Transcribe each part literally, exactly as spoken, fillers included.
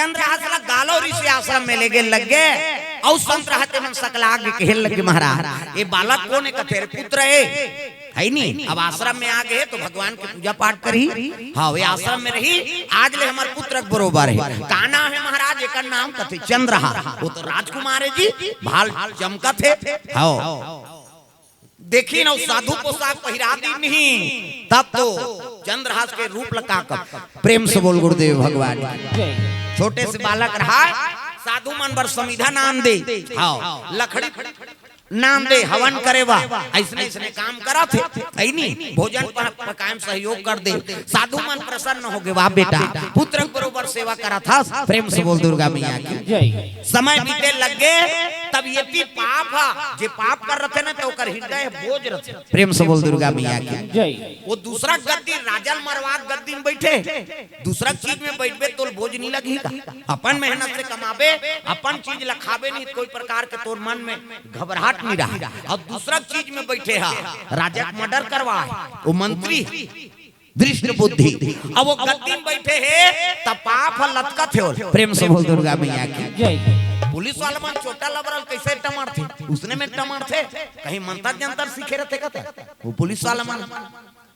चंद्रहास ला गालो ऋषि आश्रम में लेगे लग गे। अउ संत रहते मन सकला के कहे लग गे, महाराज, ये बालक कोन हे? कथे, "अरे पुत्र हे।" है नी? अब आश्रम में आ गे तो भगवान के पूजा पाठ करही। हाँ, वे आश्रम में रही, आज ले हमर पुत्र के बरोबर हे। का नाम हे महाराज? एकर नाम कथे चंद्रहास। वो तो राजकुमार हे जी, भाल चमकत हे। हाँ। देखिन अउ साधु पोशाक पहिरा दीन ही, तब तो चंद्रहास के रूप ला का कब। प्रेम से बोल गुरुदेव भगवान की। जय। छोटे से बालक रहा, साधु मन बर समिधा नान दे, हाँ, लकड़ी नान दे, हवन करे बा, अइसने अइसने काम करत हे, है नी? भोजन प-, पकाए में सहयोग कर दे। साधु मन प्रसन्न हो गे, "वाह बेटा, पुत्र के बरोबर सेवा करत हस।" प्रेम से बोल दुर्गा मैया की। जय। समय बीते लग गे, तब ये भी पाप हा, जे पाप कर रथे ना, तो ओकर हृदय बोझ रथे। प्रेम से बोल दुर्गा मैया की। जय। वो दूसरा गद्दी, राजा ल मरवा के गद्दी में बैठे, दूसरा चीज में बैठबे तो बोझ नहीं लगही का? अपन मेहनत से कमाबे, अपन चीज ल खाबे नहीं, कोई प्रकार के तोर मन में घबराहट नहीं रहा। अब दूसरा चीज में बैठे हा, राजा के मर्डर करवाए, वो मंत्री, दृष्ट बुद्धि। अब वो गद्दी में बैठे हे, तब पाप ह लतकत हे ओला। प्रेम से बोल दुर्गा मैया की। जय। पुलिस वाला मन चोटा लबरल कैसे टमरथे, उसने में टमरथे। कहीं मंतर जंतर सीखे रथे का? वो पुलिस वाला मन,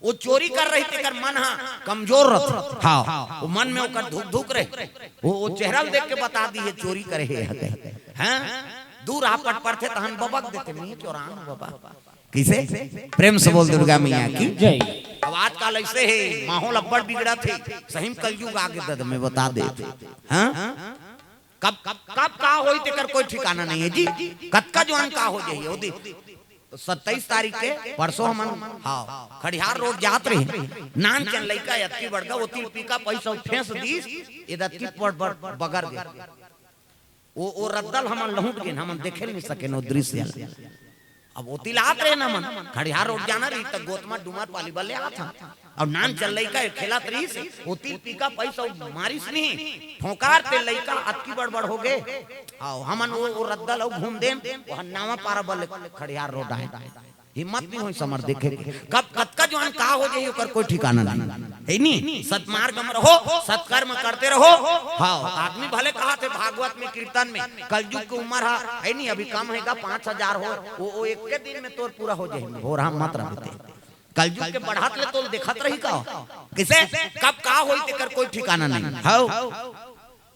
वो चोरी कर रही, तेकर मन हा कमजोर रथे। हाँ, वो मन में ओकर धुक धुक रहे, वो, वो चेहरा ल देख के बता दी, ये चोरी करे हे। हाँ, दूर आ पट पड़थे, तहन बबक देथे, "मैं चोरान हूँ बाबा।" कैसे? प्रेम से बोल दुर्गा मैया की। जय। अब आजकल ऐसे हे, माहौल अब्बड़ बिगड़त हे, सही में कलयुग आगे दद में बता दे। हाँ? कब, कब, कब का होई तेकर कोई ठिकाना नहीं हे जी। कतका जुआन का हो जाही, ओ दी। तो सत्ताईस तारीख के परसों हमन, हाँ, खड़िहार रोड जात रहे, नान चन लइका अतकी बड़का, वो तिल पीका पैसा फेंस दीस, ये दतकी पड़, बड़, बगर दे। वो, वो रद्दल हमन लहुट गेन, हमन देखे नहीं सकेन वो दृश्य। अब ओती ल आत रहे ना मन, खड़िहार रोड जाना रही, त गोतमा डूमर पाली बल्ले आत हा। अब नान चल लइका खेलत रहिस, ओती ल पीका पैसा मारिस नहीं, ठोंकार ते लइका अतकी बड़ बड़ हो गे। आओ, हमन वो, वो रद्दल अउ घूम देन, वो नावा पारा बल्ले खड़िहार रोड आए। हिम्मत नहीं होई समर देखे के। कब कतका जुआन का हो जाही, ओकर कोई ठिकाना नहीं। हे नी? सतमार्ग में रहो, सत्कर्म करते रहो। हाँ, आदमी भले कहाथे भागवत में, कीर्तन में, कलयुग के उम्र हा, हे नी? अभी कम हे का, पाँच हजार हो, वो, वो एक के दिन में तोर पूरा हो जाही, हो रहा मत रहते। कलयुग के बढ़त ले तोल देखत रही का? किसे? कब का होई तेकर कोई ठिकाना नहीं। हाँ।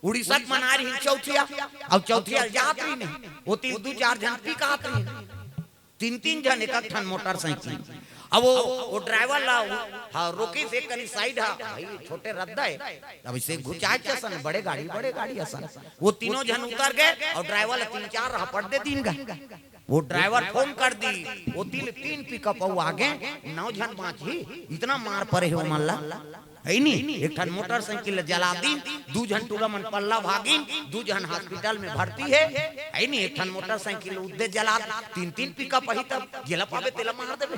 उड़ीसा के मना रही चौथिया, अब चौथिया जात रही नहीं, वो तीन दू चार झन पी कहत रही। तीन तीन झन एक एक ठन मोटरसाइकिल। अब वो, वो ड्राइवर ला, वो, हाँ, रोकिस एक कनी साइड हा, भाई, छोटे रद्दा हे। अब इसे घुचाए के सन, बड़े गाड़ी, बड़े गाड़ी असन। वो तीनों झन उतर गे अउ ड्राइवर ला तीन चार रपट दे दीन गा। वो ड्राइवर फोन कर दी, वो तीन, तीन पिकअप अउ आगे, नौ झन बाँचही, इतना मार परे हे ओमन ला। हे नी? एक ठन मोटरसाइकिल ल जला दीन, दू झन टूरा मन पल्ला भागिन, दू झन हॉस्पिटल में भर्ती हे। हे नी? एक ठन मोटरसाइकिल उद्दे जला दीन, तीन तीन पिकअप अही तब जेला पाबे तेला मार देबे।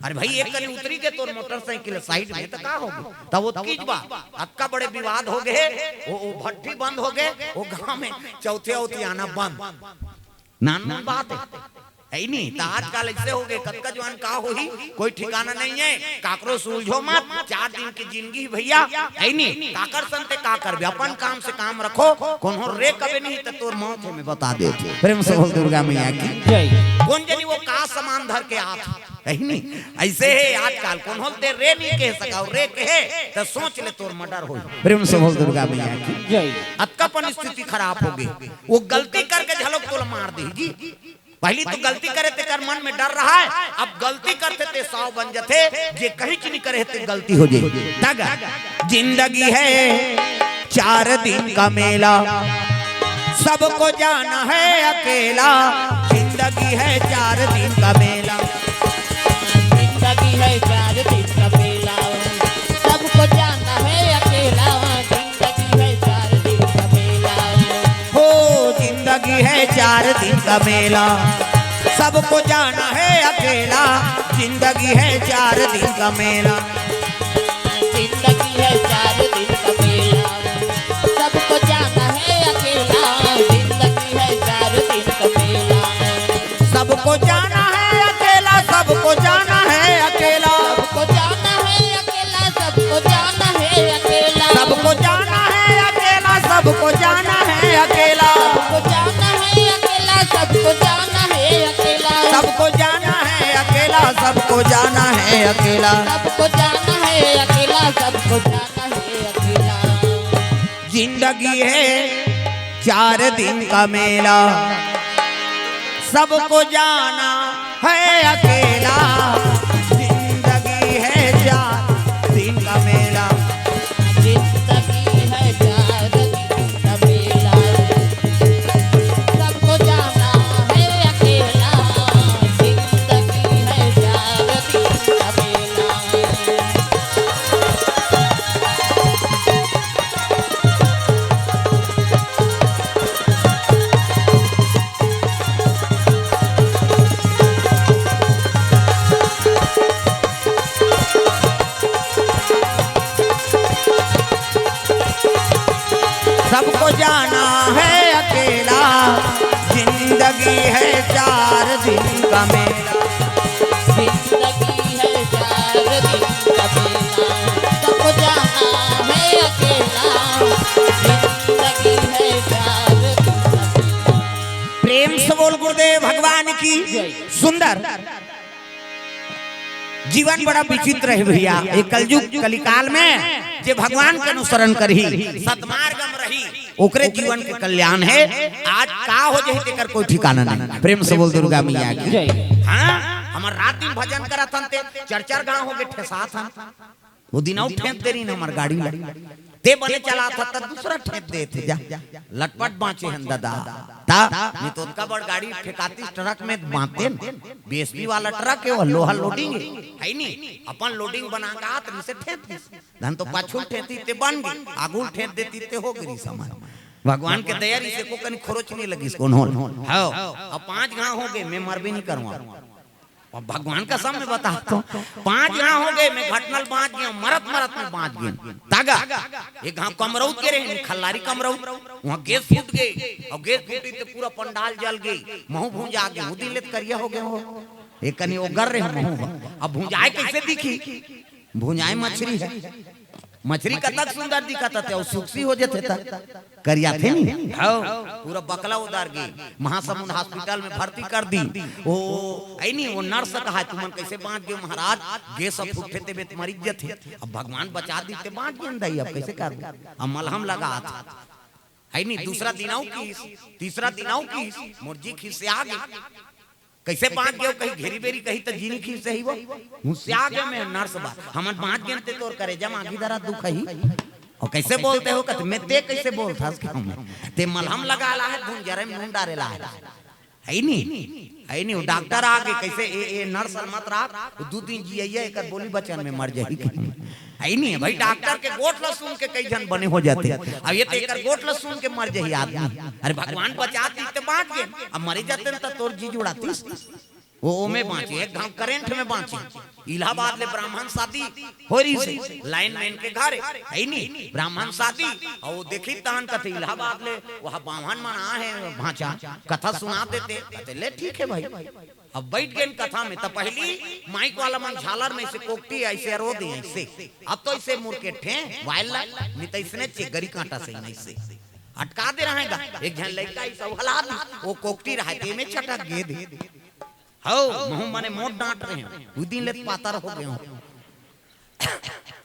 अरे भाई, एक कनी उतरी के तोर मोटरसाइकिल साइड में त का हो गे? तब वो कीच बा, अतका बड़े विवाद हो गे, वो, वो भट्ठी बंद हो गे, वो गांव में चौथे अवती आना बंद। नानमुन बात हे, हे नी? त आजकल ऐसे हो गे, कतका जुआन का होही, कोई ठिकाना नहीं हे। काकरो सुलझो मत, चार दिन के जिंदगी भैया, हे नी? काकर संते का करबे, अपन काम से काम रखो, कोनो रे कबे नहीं त तोर मौत हे, मैं बता दे। प्रेम से बोल दुर्गा मैया की। जय। कोन जनी वो का सामान धर के आत हे, हे नी? ऐसे हे आजकल, कोनो ते रे नहीं कह सका, रे कहे त सोच ले तोर मर्डर होही। प्रेम से बोल दुर्गा मैया की। जय। अतका परिस्थिति खराब हो गे। वो गलती करके झलक तोला मार दे जी। पहली तो गलती करे तेकर मन में डर रहा हे, अब गलती करथे ते सौ बन जथे, जे कहीं च नहीं करे ते गलती हो जाए। तग जिंदगी है चार दिन का मेला, सबको जाना है अकेला। जिंदगी है चार दिन का मेला। जिंदगी है चार दिन का मेला, सबको जाना है अकेला। जिंदगी है चार दिन का मेला। हो, जिंदगी है चार दिन का मेला, सबको जाना है अकेला। जिंदगी है चार दिन का मेला। जिंदगी है चार दिन का मेला, सबको जाना है अकेला। जिंदगी है चार दिन का मेला। सबको जाना है अकेला, सबको जाना है अकेला। सबको जाना है अकेला, सबको जाना है अकेला। सबको जाना है अकेला, सबको जाना है अकेला। सबको जाना है अकेला, सबको जाना है अकेला। सबको जाना है अकेला, सबको जाना है अकेला। सबको जाना है अकेला, सबको जाना है अकेला। जिंदगी है चार दिन का मेला, सबको जाना है अकेला। जिंदगी है चार दिन का मेला। जिंदगी है चार दिन का मेला। सबको जाना है अकेला। जिंदगी है चार दिन का मेला। सबको जाना है अकेला, जिंदगी है चार दिन का मेला। जिंदगी है चार दिन का मेला, सबको जाना है अकेला। जिंदगी है चार दिन का मेला। प्रेम से बोल गुरुदेव भगवान की। सुंदर जीवन बड़ा विचित्र है भैया। ये कलयुग कलिकाल में जे भगवान के अनुसरण करही, सतमार्ग में रही, ओकरे जीवन के कल्याण है। आज का हो जाए तेकर कोई ठिकाना नहीं। प्रेम से बोल दुर्गा मैया की। जय। हाँ, हमर रात दिन भजन करत हन ते चार चार घांव हो गए ठेसात हन। वो दिन अउ ठेंस दे रही हमर गाड़ी ला। ते बने चलात हस त दूसरा ठेंस देथे जा। लटपट बांचे हन दादा। ता नहीं तो ओतका बड़ गाड़ी फेंकातिस ट्रक में बांधते न। बीएसपी वाला ट्रक है, वो लोहा लोडिंग है, है नी? अपन लोडिंग बना के आत रहिसे ठेंस दिस। धन तो पाछू ठेंसी ते बन गई, आगू ठेंस देती ते हो गई सामान। भगवान के दया रहिसे को कनी खरोच नहीं लगिस कोनो। हाँ, अब पांच घांव हो गए, मैं मरबे नहीं करवा। अब भगवान कसम मैं बताता हूँ, पांच घांव हो गए, मैं घटनल बांच गया, मरत मरत मैं बांच गया। तागा, एक घांव कमरौत के रहे, खल्लारी कमरौत, वहाँ गैस फूट गई, और गैस फूटी तो पूरा पंडाल जल गई, महू भूंजा गए, वो दिन ले करिया हो गए हो, एक कनी ओगर रहे महू। अब भूंजाए कैसे दिखी? भूंजाए मछरी है, मछरी कतक सुंदर दिखत हे, अउ सुकसी हो जथे त करियाथे नी। हव, पूरा बकला उदार गे, महासमुंद हॉस्पिटल में भर्ती कर दी। ओ, ऐ नी, वो नर्स कहा, "तुमन कैसे बांच गे महाराज, गैस अब उठे तेबे त मरिच जथे।" अब भगवान बचा दी ते बांच गे न दाई, अब कैसे करबो? अब मलहम लगा आत। है नी, दूसरा दिन आऊ किस, तीसरा दिन आऊ किस, मोर जी खिसिया गे। कैसे बांच गयो, कहीं घेरी बेरी कहीं तो जी नी खिसे ही वो। हुसिया गयो मैं नर्स बा। हमन बांच गेन ते तोर करेजा मांगी दरा दुख ही। और कैसे बोलते हो? कहते, "मैं ते कैसे बोलथस?" कहूं मैं। ते मलहम लगा ला है, धुन जरे में नून डारे ला है। है नी? है नी? वो डॉक्टर आ गए, कैसे ए, ए नर्स मत राख, वो दू दिन जियैया, एकर बोली बचन में मर जाही। है नी? भाई डॉक्टर के गोठ ल सुन के कई झन बने हो जाते। अब ये तो एकर गोठ ल सुन के मर जाही आदमी। अरे भगवान बचा दी ते बांच गे, अब मरे जाते न त तोर जी जुड़ातीस। वो ओमे बांचे, एक घांव करंट में बांचे। इलाहाबाद ले ब्राह्मण शादी हो रही से, लाइनमैन के घर, है नी? ब्राह्मण शादी, और वो देखी तहन कथे इलाहाबाद ले, वहाँ बाम्हन मन आ है भांचा, कथा सुना देते, कहते, "ले ठीक है भाई।" अब बैठ गए कथा में, तो पहली माइक वाला मन झालर में से कोकटी ऐसे अरो दे ऐसे, अब तो ऐसे मुड़ के ठे वायरल, नहीं तो इसने चे गरी कांटा से नहीं से अटका दे रहेगा। एक झन लड़का ऐसा हला दी, वो कोकटी रहते में चटक गे दे। हव, महू मने मोट डांट रहे हो, उ दिन ले पातर हो गए हो।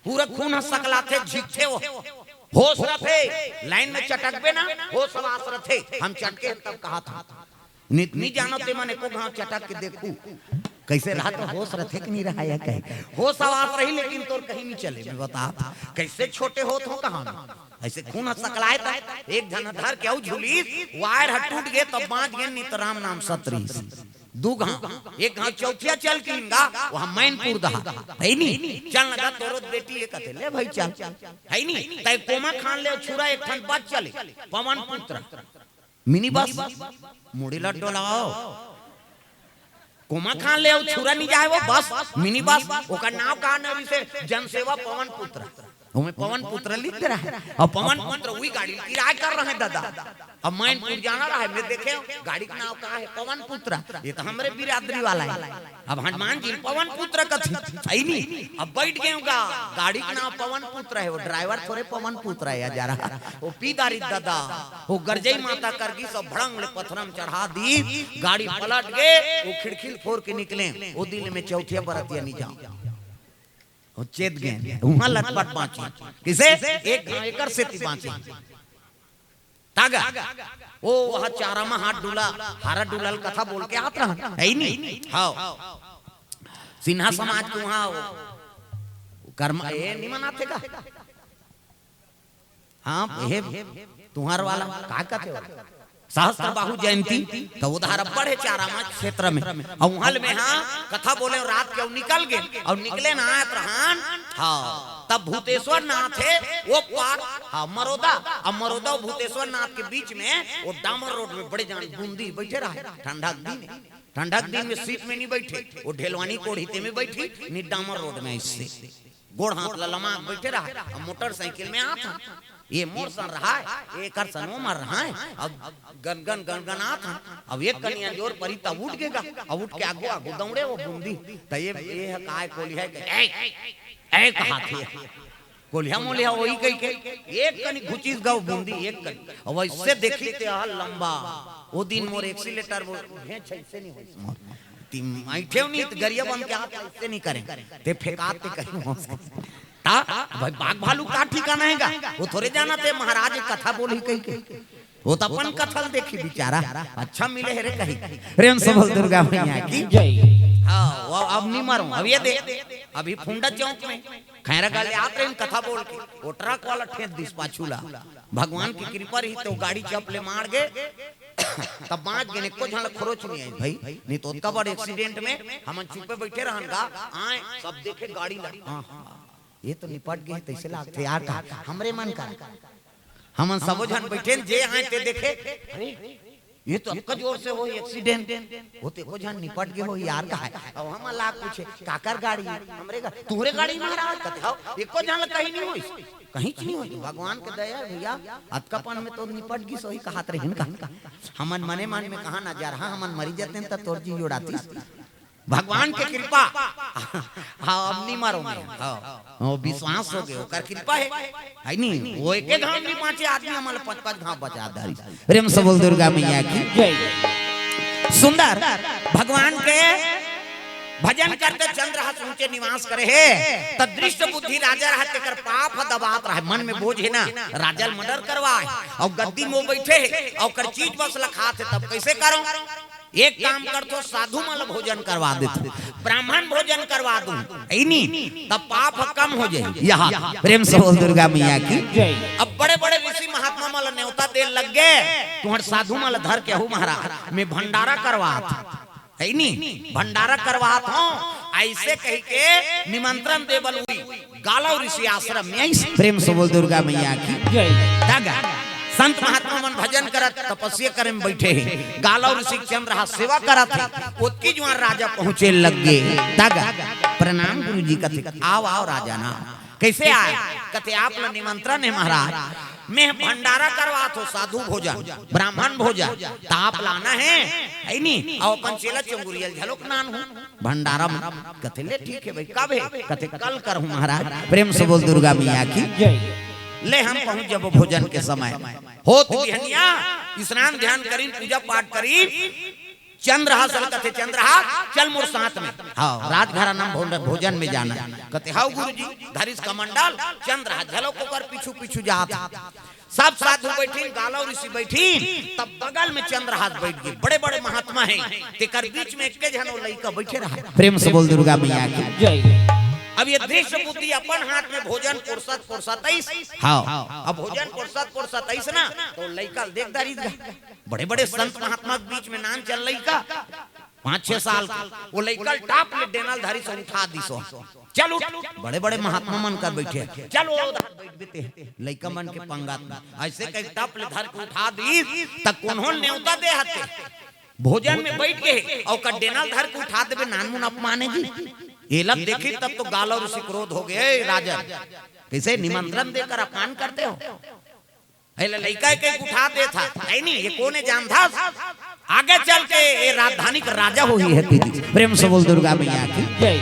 पूरा खून ह सकलाथे, झिकथे हो। होश रथे, लाइन में चटकबे ना, होश हवास रथे। हम चटके हन तब कहा था। नित नी जानो ते मने को घांव चटक के देखू। कैसे रहा तो होश रथे कि नहीं रहा या कहे। होश हवास रही लेकिन तोर कहीं नहीं चले, मैं बता। कैसे छोटे होत हो कहा। ऐसे खून ह सकलाए था, एक झन धर के आऊ झुलीस, वायर ह टूट गए तब बांच गए, नहीं तो राम नाम सत रहीस। दू घांव, एक घांव चौथिया चल के इनगा, वहां मैनपुर दहा। है नी? चल लगा तोरो बेटी ये कहते, "ले भाई चल।" है नी? तय कोमा खान ले छुरा एक ठन बच चले, पवन पुत्र। मिनी बस, मुड़ी लड्डो लगाओ। कोमा खान ले छुरा नहीं जाए वो बस, मिनी बस, ओकर नाव का नाम इसे जनसेवा पवन पुत्र। ओमे पवन पुत्र लिख दे रहा है। और पवन पुत्र वही गाड़ी किराया कर रहे हैं दादा। अब मैनपुर जाना रहा है, मैं देखे हूँ, गाड़ी के नाम का है? पवन पुत्र। ये तो हमरे बिरादरी वाला है। अब हनुमान जी पवन पुत्र कथे, सही नहीं। अब बैठ गए हूँ गा, गाड़ी के नाम पवन पुत्र है, वो ड्राइवर थोड़े पवन पुत्र है, जा रहा वो पीदारी दादा, वो गरजई माता कर गी, सब भड़ंग ले पथरम चढ़ा दी, गाड़ी पलट गए, वो खिड़की फोड़ के निकले, वो दिन में चौथिया बरतिया नहीं जाओ, वो चेत गए, वहां लटपट बांचे, किसे एक एकर से बांचे। तागा, ओ वह चारा में हाथ डुला, हारा डुलल कथा बोल के आत रहन, है ही नहीं। हाँ, सिन्हा समाज के वहाँ कर्म ए निमन आथे का? हाँ, हे तुहर वाला का कथे हो? सहस्त्र बाहु जयंती, तो उधार अब्बड़ हे चारा में क्षेत्र में। अउ उहाँ ले में हाँ कथा बोले रात के अउ निकल गे, अउ निकले ना आत रहन। हाँ, तब भूतेश्वर नाथ हे वो पार, हाँ, मरोदा, अब मरोदा अउ भूतेश्वर नाथ के बीच में वो डामर रोड में बड़े जान बूंदी बैठे रहे। ठंडा के दिन, ठंडा के दिन में सीट में नहीं बैठे, वो ढेलवानी कोढ़ी ते में बैठी, नहीं डामर रोड में इससे गोड़ हाथ ला लमा के बैठे रहा, अब मोटरसाइकिल में आत हन। ये मोर सन रहा है, ये एकर सन ओमर रहा है। अब गनगन गनगन आत हन। अब एक कनी अंजोर परी तब उठ गेगा, अब उठ के आगू आगू दौड़े वो बूंदी। त ये ये ह काय कोलिहा के, ए, ए कहा थे। कोलिहा मोलिहा वही कही के एक कनी घुचिस गव बूंदी, एक कनी। अब वैसे देखी ते ह लंबा। वो दिन मोर एक्सीलेटर वो भेंच ऐसे नहीं होइस मोर। तिम ऐठेव नहीं त गरिया बन के हाथ ऐसे नहीं करें। ते फेंकात ते कहीं होस। ता भाई बाघ भालू का ठिकाना है गा? वो थोड़े जाना ते महाराज एक कथा बोली कही के। वो तो अपन कथल देखी बेचारा। अच्छा मिले है रे कही। प्रेम से बोल दुर्गा मैया की। जय। हाँ, वो अब नहीं मारूं। अब ये दे, अभी फुंडा चौक में खैरा गाले आत रहे कथा बोल के, वो ट्रक वाला ठेंस दिस पाछूला। भगवान की कृपा रही तो गाड़ी चपले मार गे, तब बाँच गे, एको झन ला खरोच नहीं आई भाई। नहीं तो ओतका बड़ एक्सीडेंट में हमन चुपे बैठे रहन गा, आए सब देखे गाड़ी ला। हाँ, हाँ, ये तो निपट गे, तैसे लागथे यार का, हमरे मन का। हमन सबो झन बैठे न, जे आए ते देखे, अरे, ये तो अतका जोर से होई एक्सीडेंट, वो तो एको झन निपट गे होई यार का है। अब हम ला पूछे, काकर गाड़ी? हमरे गा-, तुहरे गाड़ी महाराज? कहते, "हव, एको झन ला कहीं नहीं होई।" कहीं च नहीं होई, भगवान के दया है भैया, अतकापन में तो निपट गिस होही कहत रहिन का। हमन मने मन में कहा ना जा रहा, हमन मरी जाते त तोर जी उड़ातीस। भगवान के कृपा। हाँ, अब नहीं मरो मैं। हाँ, वो विश्वास हो गए, ओकर कृपा है। है नहीं, वो एके घाव नहीं, पांचे आदमी हमन ला पांच पांच घाव बचा दारी। प्रेम से बोल दुर्गा मैया की। जय। सुंदर भगवान के भजन करते चंद्रहास ऊंचे निवास करे हे, त दृष्ट बुद्धि राजा रहे, तेकर पाप ह दबात रहे, मन में बोझ हे ना, राजा ल मर्डर करवाए, अउ गद्दी में वो बैठे हे, अउ ओकर चीज बस ल खात हे, तब कैसे करो? एक काम करथो, साधु मन ल भोजन करवा देथो, ब्राह्मण भोजन करवा दूं, ऐ नी, तब पाप ह कम हो जाए। यहाँ प्रेम से बोल दुर्गा मैया की। जय। अब बड़े-बड़े ऋषि महात्मा मन ल नेवता दे लग गए, तुहर साधु मन ल धर के हो महाराज, मैं भंडारा करवात। है नी, भंडारा करवात हूँ, ऐसे कह के निमंत्रण दे बलुई गालव ऋषि आश्रम में। ऐसे प्रेम से बोल दुर्गा मैया की। जय। तगा संत महात्मा मन भजन करत तपस्या करे में बैठे हे, गालव ऋषि चंद्रहास सेवा करत हे, ओतकी जुआर राजा पहुँचे लग गे। तगा प्रणाम गुरु जी कथे, आओ, आओ राजा ना। कैसे आए? कथे, आप ला निमंत्रण हे महाराज, मैं भंडारा करवात हूँ, साधु भोजन, ब्राह्मण भोजन, त आप लाना हे, है नी? अउ अपन चेला चंगुरिया ल घलोक नान हूँ भंडारा में। कथे, ले ठीक हे भाई, कब हे? कथे, कल करहूँ महाराज। प्रेम से बोल दुर्गा मैया की। जय। ले हम पहुँच जब भोजन के समय होत बिहनिया, स्नान ध्यान करीन, पूजा पाठ करीन, चंद्रहास ल कथे, चंद्रहास, चल मोर साथ में। हाँ, राजघराना में भोजन, भोजन में जाना। कथे, "हव गुरुजी।" धरिस कमंडल, चंद्रहास घलोक ओकर पीछू पीछू जात। सब साधु बैठिन, गालव ऋषि बैठिन, तब बगल में चंद्रहास बैठ गे। बड़े बड़े महात्मा हे, तेकर बीच में एके झन वो लइका बैठे रहा। प्रेम से बोल दुर्गा मैया की। जय। अब ये दृष्ट बुद्धि अपन हाथ में भोजन पोरसत पोरसत आइस। हाँ। अब भोजन पोरसत पोरसत आइस ना, तो लइका ल देख दारिस गा। बड़े-बड़े संत महात्मा के बीच में नान चल लइका, पाँच छह साल के, वो लइका ल टाप ले डेना ल धरिस अउ उठा दिस। चल उठ, बड़े-बड़े महात्मा मन कर बैठे, चल वो उधर बैठ बेटे, लइका मन के पंगत में। ऐसे कह टाप ले धर के उठा दिस, त कोनो ल नेवता दे हते। भोजन में बैठ गे, अउ ओकर डेना ल धर के उठा देबे, नानमुन अपमान हे जी। एला देखिस तब तो गालव ऋषि क्रोध हो गे, "ए राजन, कैसे निमंत्रण देकर अपमान करते हो?" हे ले लइका के उठा देत हस, हे नहीं, ये कोने जानथस? आगे चल के ये राजधानी के राजा होही हे दीदी। प्रेम से बोल दुर्गा मैया की। जय।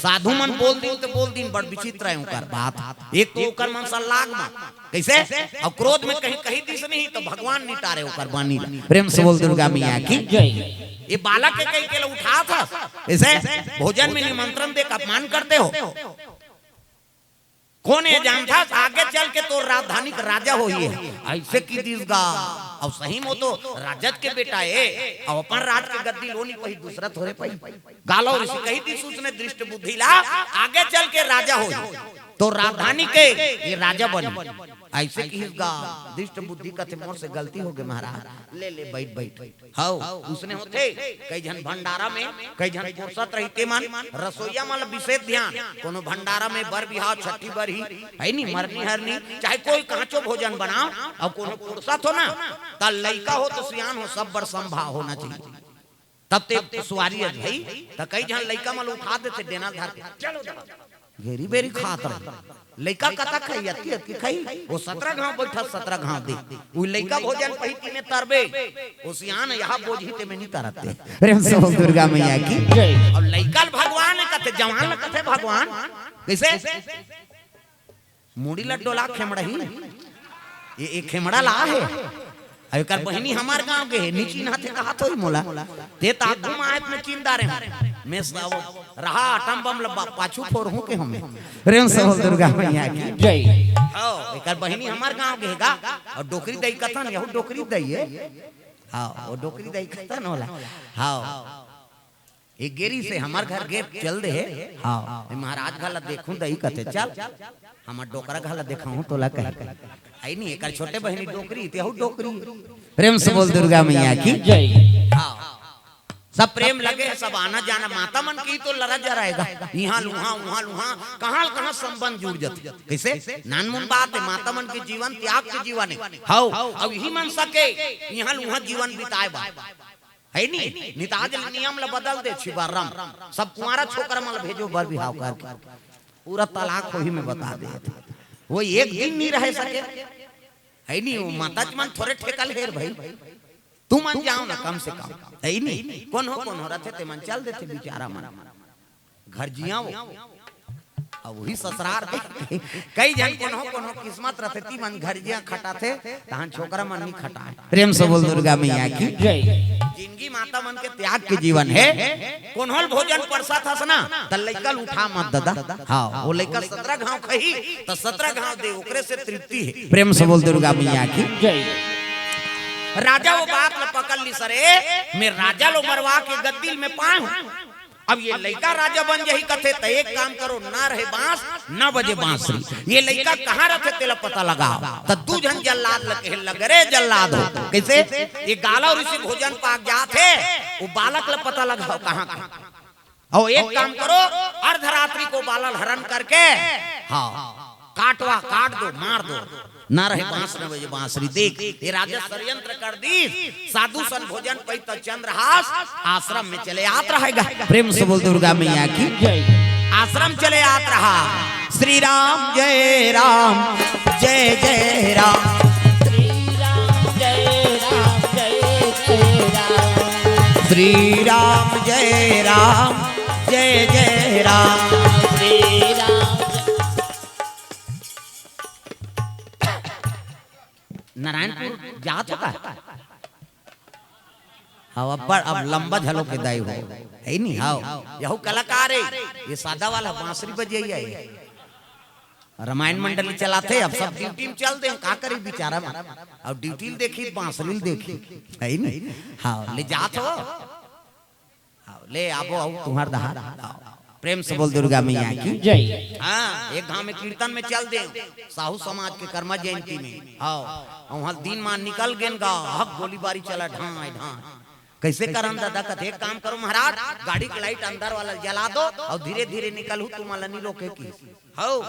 साधु मन बोल दिन तो बोल दिन, बड़ विचित्र हे ओकर बात। एक तो ओकर मन से लाग मत, कइसे? अउ क्रोध में कहीं कही दिस नहीं तो भगवान निटारे ओकर बानी ला। प्रेम से बोल दुर्गा मैया की। जय। ये बालक के कहि के ल उठाथस, कइसे? भोजन में निमंत्रण दे के अपमान करते हो। कोने जानथस, आगे चल के तोर राजधानी के राजा होही हे। अइसे कहि दिस गा। अउ सही में तो राजत के बेटा हे, अउ अपन राज के गद्दी ल ओ नहीं पाही, दूसरा थोरे पाही। गालव ऋषि कहि दिस उसने दुष्ट बुद्धि ला, आगे चल के राजा होही, तोर राजधानी के ये राजा बनही। अइसे कहिस गा, दुष्ट बुद्धि कथे, मोर से गलती होगे महाराज, ले ले बइठ बइठ। हव, उसने होथे, कई झन भंडारा में, कई झन फुरसत रहिथे मन, रसोइया मन ल विशेष ध्यान, कोनो भंडारा में बर बिहाव, छट्ठी बरही, हे नहीं, मरनी हरनी, चाहे कोई कांचो भोजन बनाव, अउ कोनो फुरसत हो ना, त लइका हो तो सियान हो, सब बर समभाव होना चाहिए। तब ते सुवारी हे भाई, त कई झन लइका मन ल उठा देथे डेना धर के, चलो जाओ। घेरी बेरी खात रहे। लइका कतक खाही, अतकी अतकी खाही। ओ सतरा घांव बइठा, सतरा घांव दे। ओ लइका भोजन पाही तिने तरबे। ओ सियान यहाँ बोझी ते में नहीं तरते। प्रेम से बोल दुर्गा मैया की। जय। अउ लइका ल भगवान कथे, जवान ल कथे भगवान। कइसे? मुड़ी ल डोला खेमड़ही। ये, ये खेमड़ा ला हे। अब एकर बहिनी हमर गांव के हे, नी चिन्हाथे कहत होही मोला। ते त आगू म आयत में चिन्ह डारे हंव। मैं सब रहा आटम बम ल बा-, पाछू फोरहूं के हमें। प्रेम से बोल दुर्गा मैया की। जय। हव, एकर बहिनी हमर गांव के हे गा। अउ डोकरी दई कथन, यहू डोकरी दई हे। हव, ओ डोकरी दई कथन ओला। हव। ए गेरी से हमर घर गे चल दे हे। हव, ए महाराज घर ला देखहूं दई कथे, चल। हमर डोकरा घर ला देखाहूं तोला कहे। हे नहीं, एकर छोटे बहिनी डोकरी, तेहू डोकरी। प्रेम से बोल दुर्गा मैया की। जय। हव। सब प्रेम लगे हे, सब आना जाना, माता मन के ही तो लरा जरा हे गा। इहां ल उहां, उहां ल उहां, कहां ल कहां संबंध जुड़ जाथे। कइसे? नानमुन बात हे, माता मन के जीवन त्याग के जीवन हे। हव, अउ इही मन सके, इहां ल उहां जीवन बिताए बा। हे नहीं? नी त आज नियम ल बदल दे छिबाराम। सब कुंवारा छोकरा मन ल भेजो बर बिहाव करके। पूरा तलाक होही में बता दे। वो एक दिन नहीं रह सके। हे नहीं? वो माता जी मन थोरे ठेका ले हे रे भाई। तुमन जाव ना कम से कम। हे नहीं? कोनो कोनो रथे ते मन चल देथे बिचारा मन। घर जियाव। अब वही ससुरार के कई झन कोनो कोनो किस्मत रथे, ती मन घर जिया खटाथे, तहन छोकरा मन नहीं खटाय। प्रेम से बोल दुर्गा मैया की। जय। जिनगी माता मन के त्याग के जीवन हे। कोनो ल भोजन परसत हस ना, त लइका ल उठा मत ददा। हव, ओ लइका सतरा घांव खाही, त सतरा घांव दे, ओकरे से तृप्ति हे। प्रेम से बोल दुर्गा मैया की। जय। राजा वो बात ल पकड़ लिस रे, मैं राजा ल मरवा के गद्दी ल मैं पाय हंव। अब ये लइका राजा बन जाही कथे, त एक काम करो, ना रहे बांस, ना बजे बांसुरी। ये लइका कहां रथे, तेला पता लगाव। त दू झन जल्लाद ल कहे लग रे जल्लाद हो। कइसे? ये गालव ऋषि भोजन पाक जात हे, वो बालक ल पता लगाव कहां का। अउ एक काम करो, अर्धरात्रि को बालक हरण करके, हव, काटवा, काट दो, मार दो। ना रहे बांस, ना बजे बांसुरी। देख, ये राजा षड्यंत्र कर दिस। साधु सन भोजन पइत चंद्रहास आश्रम में चले आत रहे गा। प्रेम से बोल दुर्गा मैया की। जय। आश्रम चले आत रहा। श्री राम जय राम, जय जय राम। श्री राम जय राम, जय जय राम। श्री राम जय राम, जय जय राम। श्री राम। नारायणपुर जात हो का? हव, अब्बड़ अब लंबा झलो के दाई हो। हे नहीं? हव, यहू कलाकार हे। ये सादा वाला बांसुरी बजइया हे। रामायण मंडली चलाथे, अब सब ड्यूटी में चल दे, का करी बिचारा मन। अब ड्यूटी ल देखही, बांसुरी ल देखही। हे नहीं? हव, ले जात हो। हव, ले आबो, अउ तुंहर दहा। हव। प्रेम से बोल दुर्गा मैया की। जय। हां, एक घांव में कीर्तन में चल दे, साहू समाज के कर्मा जयंती में। हव, उहां दिन मा निकल गेन गा, हक गोलीबारी चला, ढांय ढांय। कइसे करन ददा? कथे, एक काम करो महाराज, गाड़ी के लाइट अंदर वाला जला दो अउ धीरे धीरे निकलहू, तुमन ला नहीं रोके किस। हव।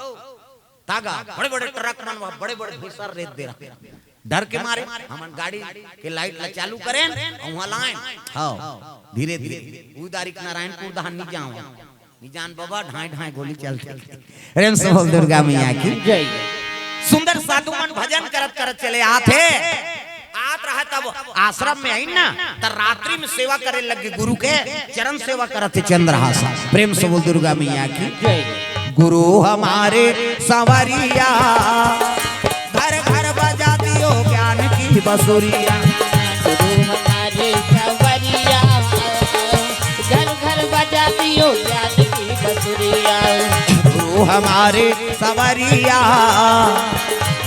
तागा, बड़े-बड़े ट्रक मन वा, बड़े-बड़े भीषण रेत दे रहा। डर के मारे हमन गाड़ी के लाइट ला चालू करेन, अउ उहां लाएन। हव, धीरे-धीरे। उदारिक नारायणपुर दहन नी जावं। नी जान बबा, ढांय-ढांय गोली चलथे। प्रेम से बोल दुर्गा मैया की। जय। सुंदर साधु मन भजन करत करत चले आत हे। आत रहा तब आश्रम में आई ना, त रात्रि में सेवा करे लगे गुरु के, चरण सेवा करत हे चंद्रहास। प्रेम से बोल दुर्गा मैया की। गुरु हमारे संवरिया, घर घर बजा दियो ज्ञान की बसुरिया। गुरु हमारे संवरिया, घर घर बजा दियो ज्ञान की बसुरिया। गुरु हमारे संवरिया,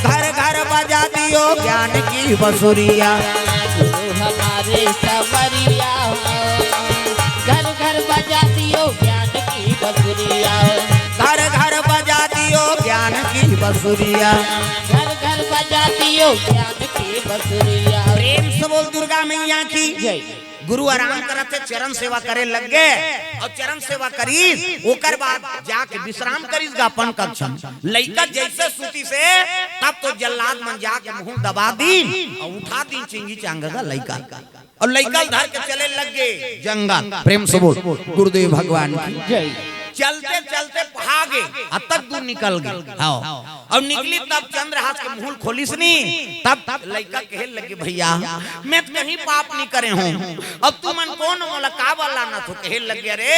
घर घर बजा दियो ज्ञान की बसुरिया। गुरु हमारे संवरिया, घर घर बजा दियो ज्ञान की बसुरिया। घर घर बजा दियो ज्ञान की बसुरिया। घर घर बजा दियो ज्ञान की बसुरिया। प्रेम से बोल दुर्गा मैया की। जय। गुरु आराम करत हे, चरण सेवा करे लग गे अउ चरण सेवा करिस, ओकर बाद जाके विश्राम करिस गा अपन कक्ष में। लइका जइसे सुतिस हे, तब तो जल्लाद मन जाके मुंह दबा दीन अउ उठा दीन चिंगी चांगा गा लइका। अउ लइका ल धर के चले लग गे जंगल। प्रेम से बोल गुरुदेव भगवान की। जय। चलते चलते पहा गे, अतक दूर निकल गे। हाँ। अउ निकली तब चंद्रहास के मुंह ल खोलिस नी, तब लइका कहे लगे, भैया, मैं तो कहीं पाप नहीं करे हूँ, अब तुमन कोन मोला काबर लानत हो? कहे लगे, अरे,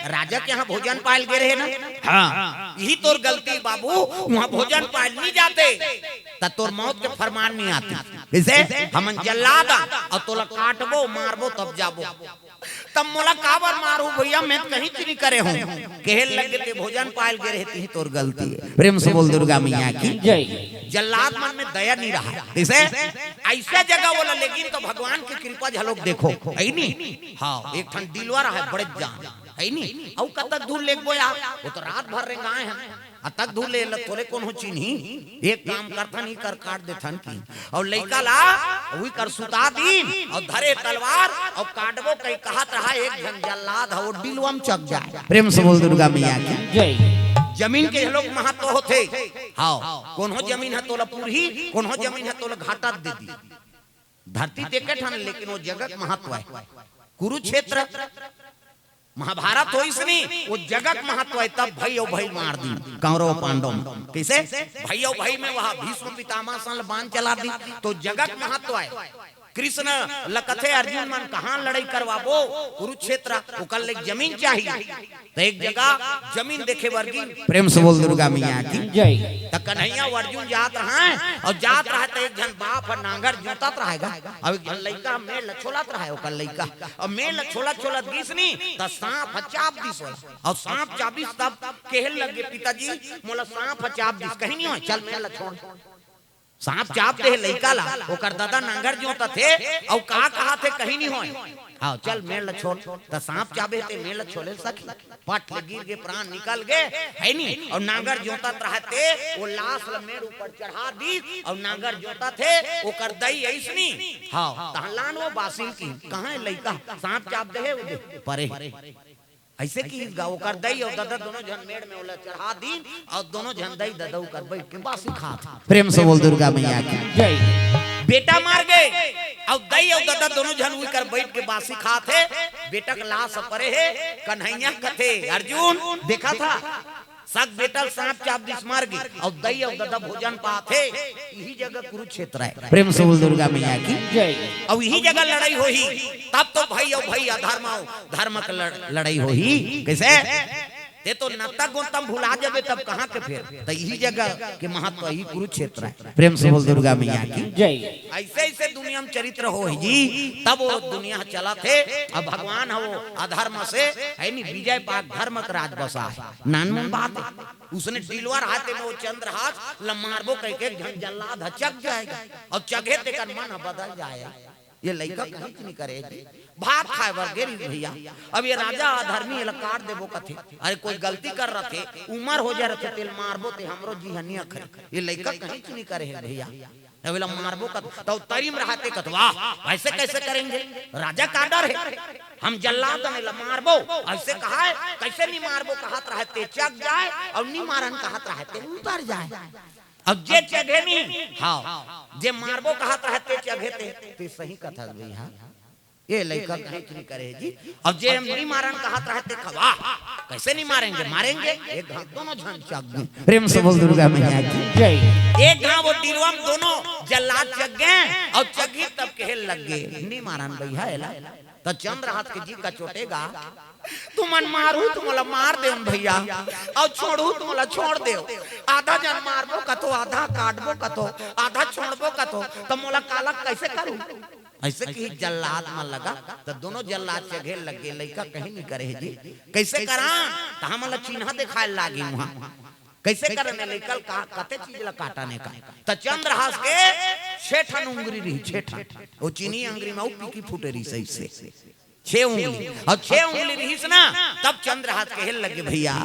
राजा के यहाँ भोजन पायल गे रहे ना। हाँ। यही तोर गलती बाबू, वहाँ भोजन पायल नहीं जाते, त तोर मौत के फरमान नहीं आती। कइसे? हमन जल्लाद अउ तोला काटबो, मारबो, तब जाबो। तब मोला काबर मारहू भैया, मैं तो कहीं नहीं करे हूँ। कहे लगे, ते भोजन पायल गे रहे, तिही तोर गलती हे। प्रेम से बोल दुर्गा मैया की। जय। जल्लाद मन में दया नहीं रहा। कइसे? अइसे जगह ओला लेगिन तो भगवान के कृपा झलोक देखो, हे नी? हाँ, एक ठन डिलवा रहा हे, बड़े जान, हे नी? अउ कतक दूर लेगबो यार, वो तो रात भर रेंगाए हे। अतक दूर ले ल-, तोले कोनो चिन्ही? एक काम करथन, इकर काट देथन कि। अउ लइका ला उही कर सुता दीन, अउ धरे तलवार, अउ काटबो कहि कहत रहा, एक झन जल्लाद ह, वो डिलवा म चघ जाय। प्रेम से बोल दुर्गा मैया की। जय। जमीन के घलोक महत्व होथे। हाँ, कोनो जमीन ह तोला पुरही, कोनो जमीन ह तोला घाटा दे दी। धरती देखे ठन, लेकिन वो जगह के महत्व हे। कुरुक्षेत्र महाभारत होइस नी, वो जगह के महत्व हे, तब भई अउ भई मार दीन, कौरव पांडव में। कइसे? भई अउ भई में वह भीष्म पितामह सन ल बाण चला दीन, तो जगह के महत्व हे। कृष्ण ल कथे अर्जुन मन कहाँ लड़ई करवाबो, कुरुक्षेत्र, ओकर ले जमीन चाहिए। त एक जगह जमीन देखे बर गिन। प्रेम से बोल दुर्गा मैया की। जय। त कन्हैया अउ अर्जुन जात रहय, अउ जात रहय त एक झन बाप ह नांगर जोतत रहय गा, अउ एक झन लइका मेड़ ल छोलत रहय, ओकर लइका। अउ मेड़ ल छोलत छोलत गिस नी, त सांप ह चाब दिस ओला। अउ सांप चाबिस तब कहे लगे, पिताजी, मोला सांप ह चाब दिस, कहीं नहीं होय, चल मेड़ ल छोड़। सांप चाब दे हे लइका ला, ओकर ददा नांगर जोतत हे, अउ का कहत हे, कहीं नहीं होय। हाँ, चल मेड़ ल छोड़। त सांप चाबे हे ते मेड़ ल छोले ल सकही। पट ले गिर गे, प्राण निकल गे, हे नी? अउ नांगर जोतत रहय ते, वो लाश ल मेड़ ऊपर चढ़ा दीस, अउ नांगर जोतत हे, ओकर दई अइस नी। हाँ, तहाँ लान वो बासी ल किहिन, कहाँ हे लइका? सांप चाब दे हे, वो दे, परे हे। अइसे किहिस गा, ओकर दई अउ ददा दोनों झन मेड़ में ओला चढ़ा दीन, अउ दोनों झन दई ददा ओकर बइठ के बासी खात हे। प्रेम से बोल दुर्गा मैया की। जय। बेटा मार गे, अउ दई अउ ददा दोनों झन ओकर बइठ के बासी खात हे। बेटा के लाश परे हे, कन्हैया कथे, अर्जुन, देखा था, सग बेटा ल सांप चाब दिस मार गे, अउ दई अउ ददा भोजन पात हे, इही जगह कुरुक्षेत्र हे। प्रेम से बोल दुर्गा मैया की। जय। अउ इही जगह लड़ई होही, तब तो भई अउ भई, अधर्म अउ धर्म के लड़-, लड़ई होही। कइसे? ते तो नत्ता गोंता म भुला जाबे, तब कहाँ के फेर? त इही जगह के महत्व, इही कुरुक्षेत्र हे। प्रेम से बोल दुर्गा मैया की। जय। अइसे अइसे दुनिया में चरित्र होही जी, तब वो दुनिया चलत हे। अब भगवान ह वो अधर्म से, हे नी, विजय पाके धर्म के राज बसाय। नानमुन बात हे। उसने डिलवा रहय ते में वो चंद्रहास ल मारबो कहिके एक झन जल्लाद ह चघ जाय गा। अउ चघे तेकर मन ह बदल जाय। ये लइका कहीं नहीं करे जी। भात खाय बर गे रहिस भैया। अब ये राजा अधर्मी, एला काट देबो कथे। अरे कोई गलती कर रथे, उमर हो जाय रथे, तेला मारबो ते हमरो जी ह नहीं अखरे। ये लइका कहीं नहीं करे हे भैया। अब एला मारबो कथे, त तरी म रहय ते कथे, वाह, ऐसे कैसे करेंगे? राजा का डर हे? हम जल्लाद हन, एला मारबो। अइसे कहय, कइसे नहीं मारबो कहत रहय ते चघ जाय, अउ नहीं मारन कहत रहय ते उतर जाय। अब जे चघे नहीं, हाँ, जे मारबो कहत रहय ते चघे ते, ते सही कथस भैया। ये लइका कहीं नहीं करे जी। अब जे हम नहीं मारन कहत रहे, ते खवा, कैसे नहीं मारेंगे, मारेंगे। एक घाव दोनों झन चघ गे। प्रेम से बोल दुर्गा मैया की। जय। एक घाव वो डिलवा में दोनों जल्लाद चघ गे, अउ चघी तब कहे लग गे, नहीं मारन भैया एला। त चंद्रहास के जी कचोटेगा, तुमन मारहू त मोला मार देव भैया, अउ छोड़हू त मोला छोड़ देव। आधा जन मारबो कथो, आधा काटबो कथो, आधा छोड़बो कथो, त मोला काला कैसे करू? ऐसे कि जल्लाद मन लगा, त दोनों जल्लाद चघे लग गे। लइका कहीं नहीं करे जी, कैसे करा? त हमन ला चिन्हा देखाए लागी उहाँ। कैसे करे ने लइका ल का, कते चीज ला काटा ने का। त चंद्रहास के छे ठन उंगरी रही, छे ठन। वो चीनी अंगरी में वो पीकी फूटे रही सही से। छे उंगली। अउ छे उंगली रहिस ना, तब चंद्रहास कहे लगे, भैया,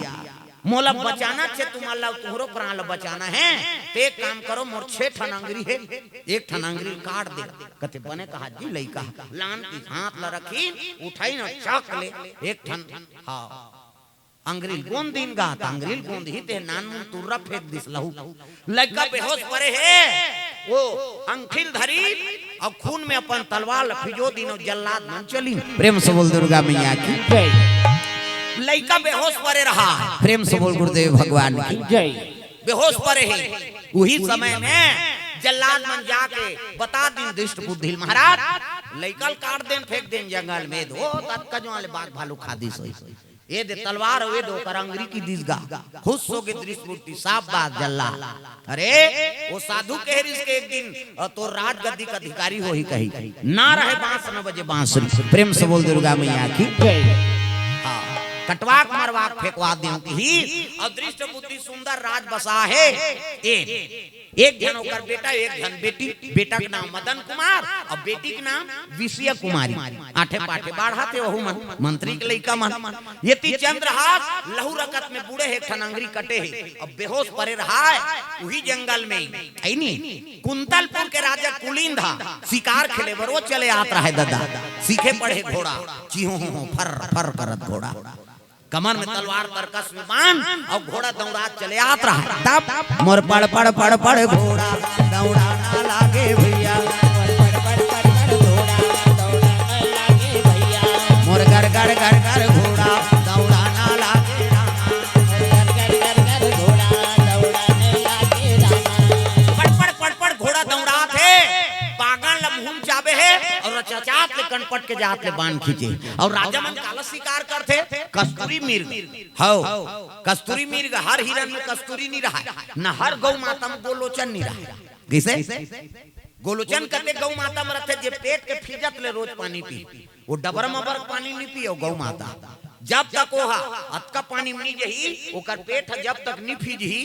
मोला बचाना छे, तुम्हार ला, तुम्हरो प्राण ला बचाना हे, ते एक काम करो, मोर छे ठन अंगरी हे, एक ठन अंगरी काट दे। कथे, बने कहा जी लइका। लान के हाथ ला रखी, उठाई ना, चक ले, एक ठन, हाँ, अंगरी ल गोंद दिन गा, त अंगरी ल गोंद ही ते नान मुन तुर्रा फेंक दिस लहू। लइका बेहोश परे हे, वो अंगठी ल धरी अउ खून में अपन तलवार ल फिजो दिन अउ जल्लाद मन चली। प्रेम से बोल दुर्गा मैया की। जय। लइका बेहोश परे रहा। प्रेम से बोल गुरुदेव भगवान की। जय। बेहोश परे हे। उही समय में जल्लाद मन जाके बता दिन दुष्ट बुद्धि ल, महाराज, लइका ल काट देन, फेंक देन जंगल में। ओ ततका जो वाले बाघ भालू खा दिस होई। ये दे तलवार, ये दे ओकर अंगरी की दिस गा। खुश हो गे दृष्ट बुद्धि, शाबाश जल्लाद। अरे, वो साधु कहे रिस के एक दिन, अ, तोर राजगद्दी का अधिकारी होही कही। ना रहे बांस, न बजे बांसुरी। प्रेम से बोल दुर्गा मैया की। जय। हाँ, कटवा के मरवा के फेंकवा देव कही। अउ दृष्ट बुद्धि सुंदर राज बसा हे। ए, एक झन ओकर बेटा, एक झन बेटी। बेटा के नाम मदन कुमार अउ बेटी के नाम विषय कुमारी। आठे पाठे बाढ़त हे ओहू मन, मंत्री के लइका मन। ये ती चंद्रहास लहू रकत में बूड़े हे, एक ठन अंगरी कटे हे, अब बेहोश परे रहाय। उही जंगल में, है नी, कुंतलपुर के राजा कुलिंद ह शिकार खेले बर वो चले आत रहे ददा। सीखे पढ़े घोड़ा, चिहो हो हो फर फर करत घोड़ा। कमर में तलवार तरकस में बांध अउ घोड़ा दौड़ात चले आत रहा। तब मोर पड़ पड़ पड़ पड़ घोड़ा दौड़ाना लागे भैया, मोर पड़ पड़ पड़ पड़ घोड़ा दौड़ाना लागे भैया, मोर गड़ गड़ गड़ गड़ घोड़ा दौड़ाना लागे रामा, मोर गड़ गड़ गड़ गड़ घोड़ा दौड़ाना लागे रामा। पड़ पड़ पड़ पड़ घोड़ा दौड़ात हे, बागन ल मुहूं म चाबे हे अउ रचरचात ले कनपट के जात ले बान खींचे। अउ राजा मन काला शिकार करथे? कस्तूरी मिर्ग। हव, कस्तूरी मिर्ग। हर हिरन में कस्तूरी नी रहय, न हर गौ माता में गोलोचन नी रहय। कइसे? गोलोचन कते गौ माता में रथे, जे पेट के फिजत ले रोज पानी पी। वो डबर मबर पानी नी पिए, वो गौ माता। जब तक वो हा अतका पानी में नी जही, ओकर पेट ह जब तक नी फिजही,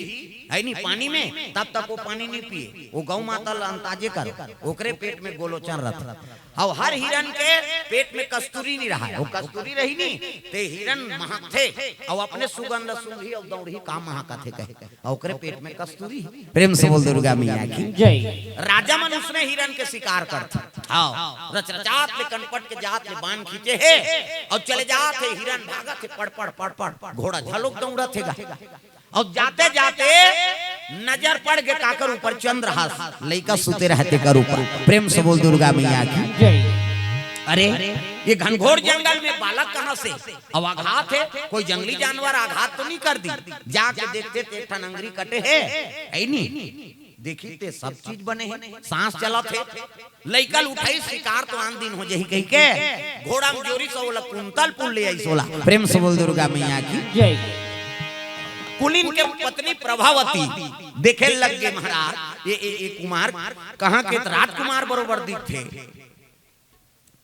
है नी, पानी में, तब तक वो पानी नी पिए। वो गौ माता ल अंदाजे करो, ओकरे पेट में गोलोचन रथे। अउ हर हिरन के पेट में कस्तूरी नी रहय। वो कस्तूरी रही नी, ते हिरन महकथे, अउ अपने सुगंध सूंघही अउ दौड़ही, का महकत हे कहे, अउ ओकरे पेट में कस्तूरी। प्रेम से बोल दुर्गा मैया की। जय। राजा मन उसने हिरन के शिकार करथे। हाँ, रचरचात ले कनपट के जात ले बान खींचे हे, अउ चले जात हे, हिरन भागत हे, पड़ पड़ पड़ पड़, घोड़ा झलोक दौड़त हे गा। अउ जाते जाते नजर पड़ गे काकर ऊपर? चंद्रहास, लइका सुते रहे तेकर ऊपर। प्रेम से बोल दुर्गा मैया की। जय। अरे, ये घनघोर जंगल में बालक कहाँ से? अउ आघात हे, कोई जंगली जानवर आघात तो नी कर दी? जाके देखथे ते एक ठन अंगरी कटे हे, है नी? देखही ते सब चीज बने हे, सांस चलत हे। लइका ल उठाइस, शिकार तो आन दिन हो जही कहि के घोड़ा म जोरिस अउ ओला कुंतलपुर ले आइस ओला। प्रेम से बोल दुर्गा मैया की। जय। कुलिन के पत्नी प्रभावती देखे लग गे, महाराज, ये, ये, ये कुमार कहाँ के? त राजकुमार बरोबर दिखथे।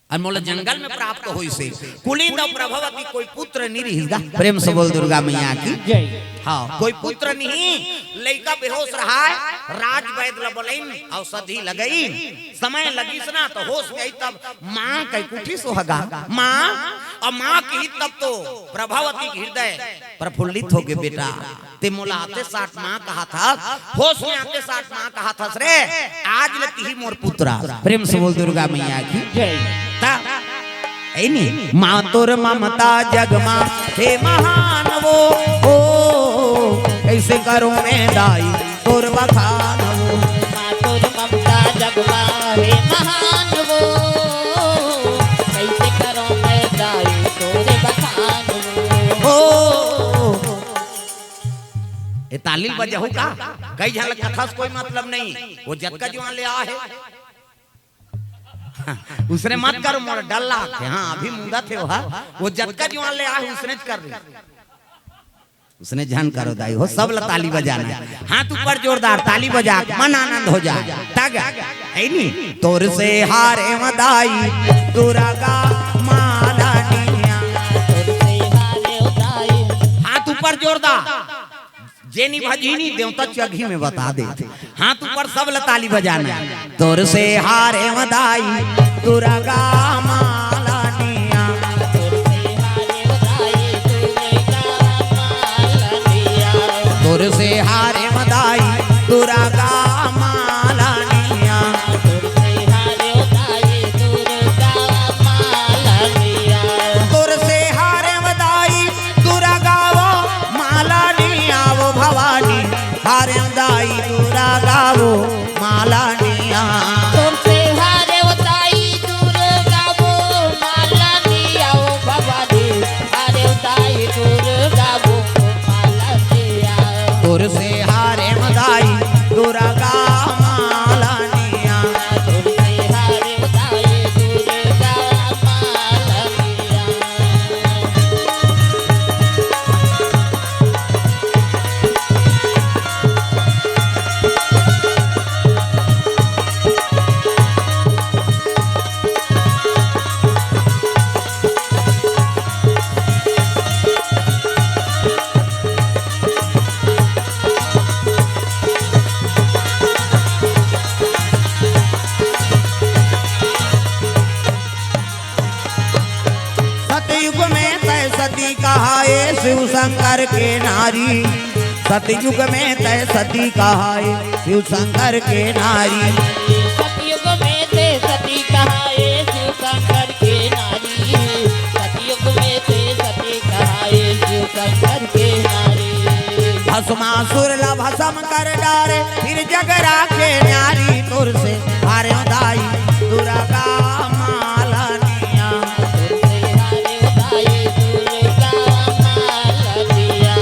अउ मोला जंगल में प्राप्त होइस हे। कुलिन अउ प्रभावती कोई पुत्र नी रिहिस गा। प्रेम से बोल दुर्गा मैया की। जय। हाँ, कोई पुत्र नहीं, लइका बेहोश रहाय, राज वैद ल बोलाइन, औषधि लगाइन, समय लगिस ना, त होश में आई तब माँ कहि के उठिस ओ ह गा। माँ, अउ माँ कही तब तो प्रभावती के हृदय प्रफुल्लित हो गे, बेटा, ते मोला आते साठ माँ कहत हस, होश में आते साठ माँ कहत हस रे, आज ले तिही मोर पुत्र आस। प्रेम से बोल दुर्गा मैया की। जय। त, है नी, माँ तोर ममता जग मा हे महान वो, ओ, कइसे करूँ मैं दाई तोर बखान वो। माँ तोर ममता जग मा हे महान वो, ताली बजाहू का? कई झन ल कथा से कोई मतलब नहीं, वो जतका जुआन ले आ हे। उसने मत करो, मोर डर लागथे। हाँ, अभी मुंदा थे वह, वो जतका जुआन ले आ हे, उसने कर रही। उसने झन करो दाई हो, सब ल ताली बजाना हे। हाथ ऊपर जोरदार, ताली बजा के मन आनंद हो जाए। तग है नी? तोर से हारे मदाई, दुर्गा मालनिया। हाथ ऊपर जोरदार। जेनी भजीनी देवता चघी में बता दे। हाथ ऊपर, सब ल ताली बजाना हे। तोर से हारे मदाई, दुर्गा मालनिया। तोर से हारे मदाई, दुर्गा मालनिया। तोर से हारे मदाई, दुर्गा वो मालनिया वो भवानी, हारे दाई दुर्गा वो मालनिया। तोर से हारे दाई दुर्गा वो मालनिया वो भवानी, हारे दाई दुर्गा वो मालनिया। तोर से हारे दाई दुर्गा मालनिया। तोर से हारे दाई दुर्गा मालनिया। सतयुग में तय सती कहाए शिव शंकर के नारी। सतयुग में तय सती कहाए शिव शंकर के नारी। सतयुग में तय सती कहाए शिव शंकर के नारी। सतयुग में तय सती कहाए शिव शंकर के नारी। भस्मासुर ला भस्म कर डारे, फिर जग राखे न्यारी। तोर से हारे दाई दुर्गा मालनिया। तोर से हारे दाई दुर्गा मालनिया।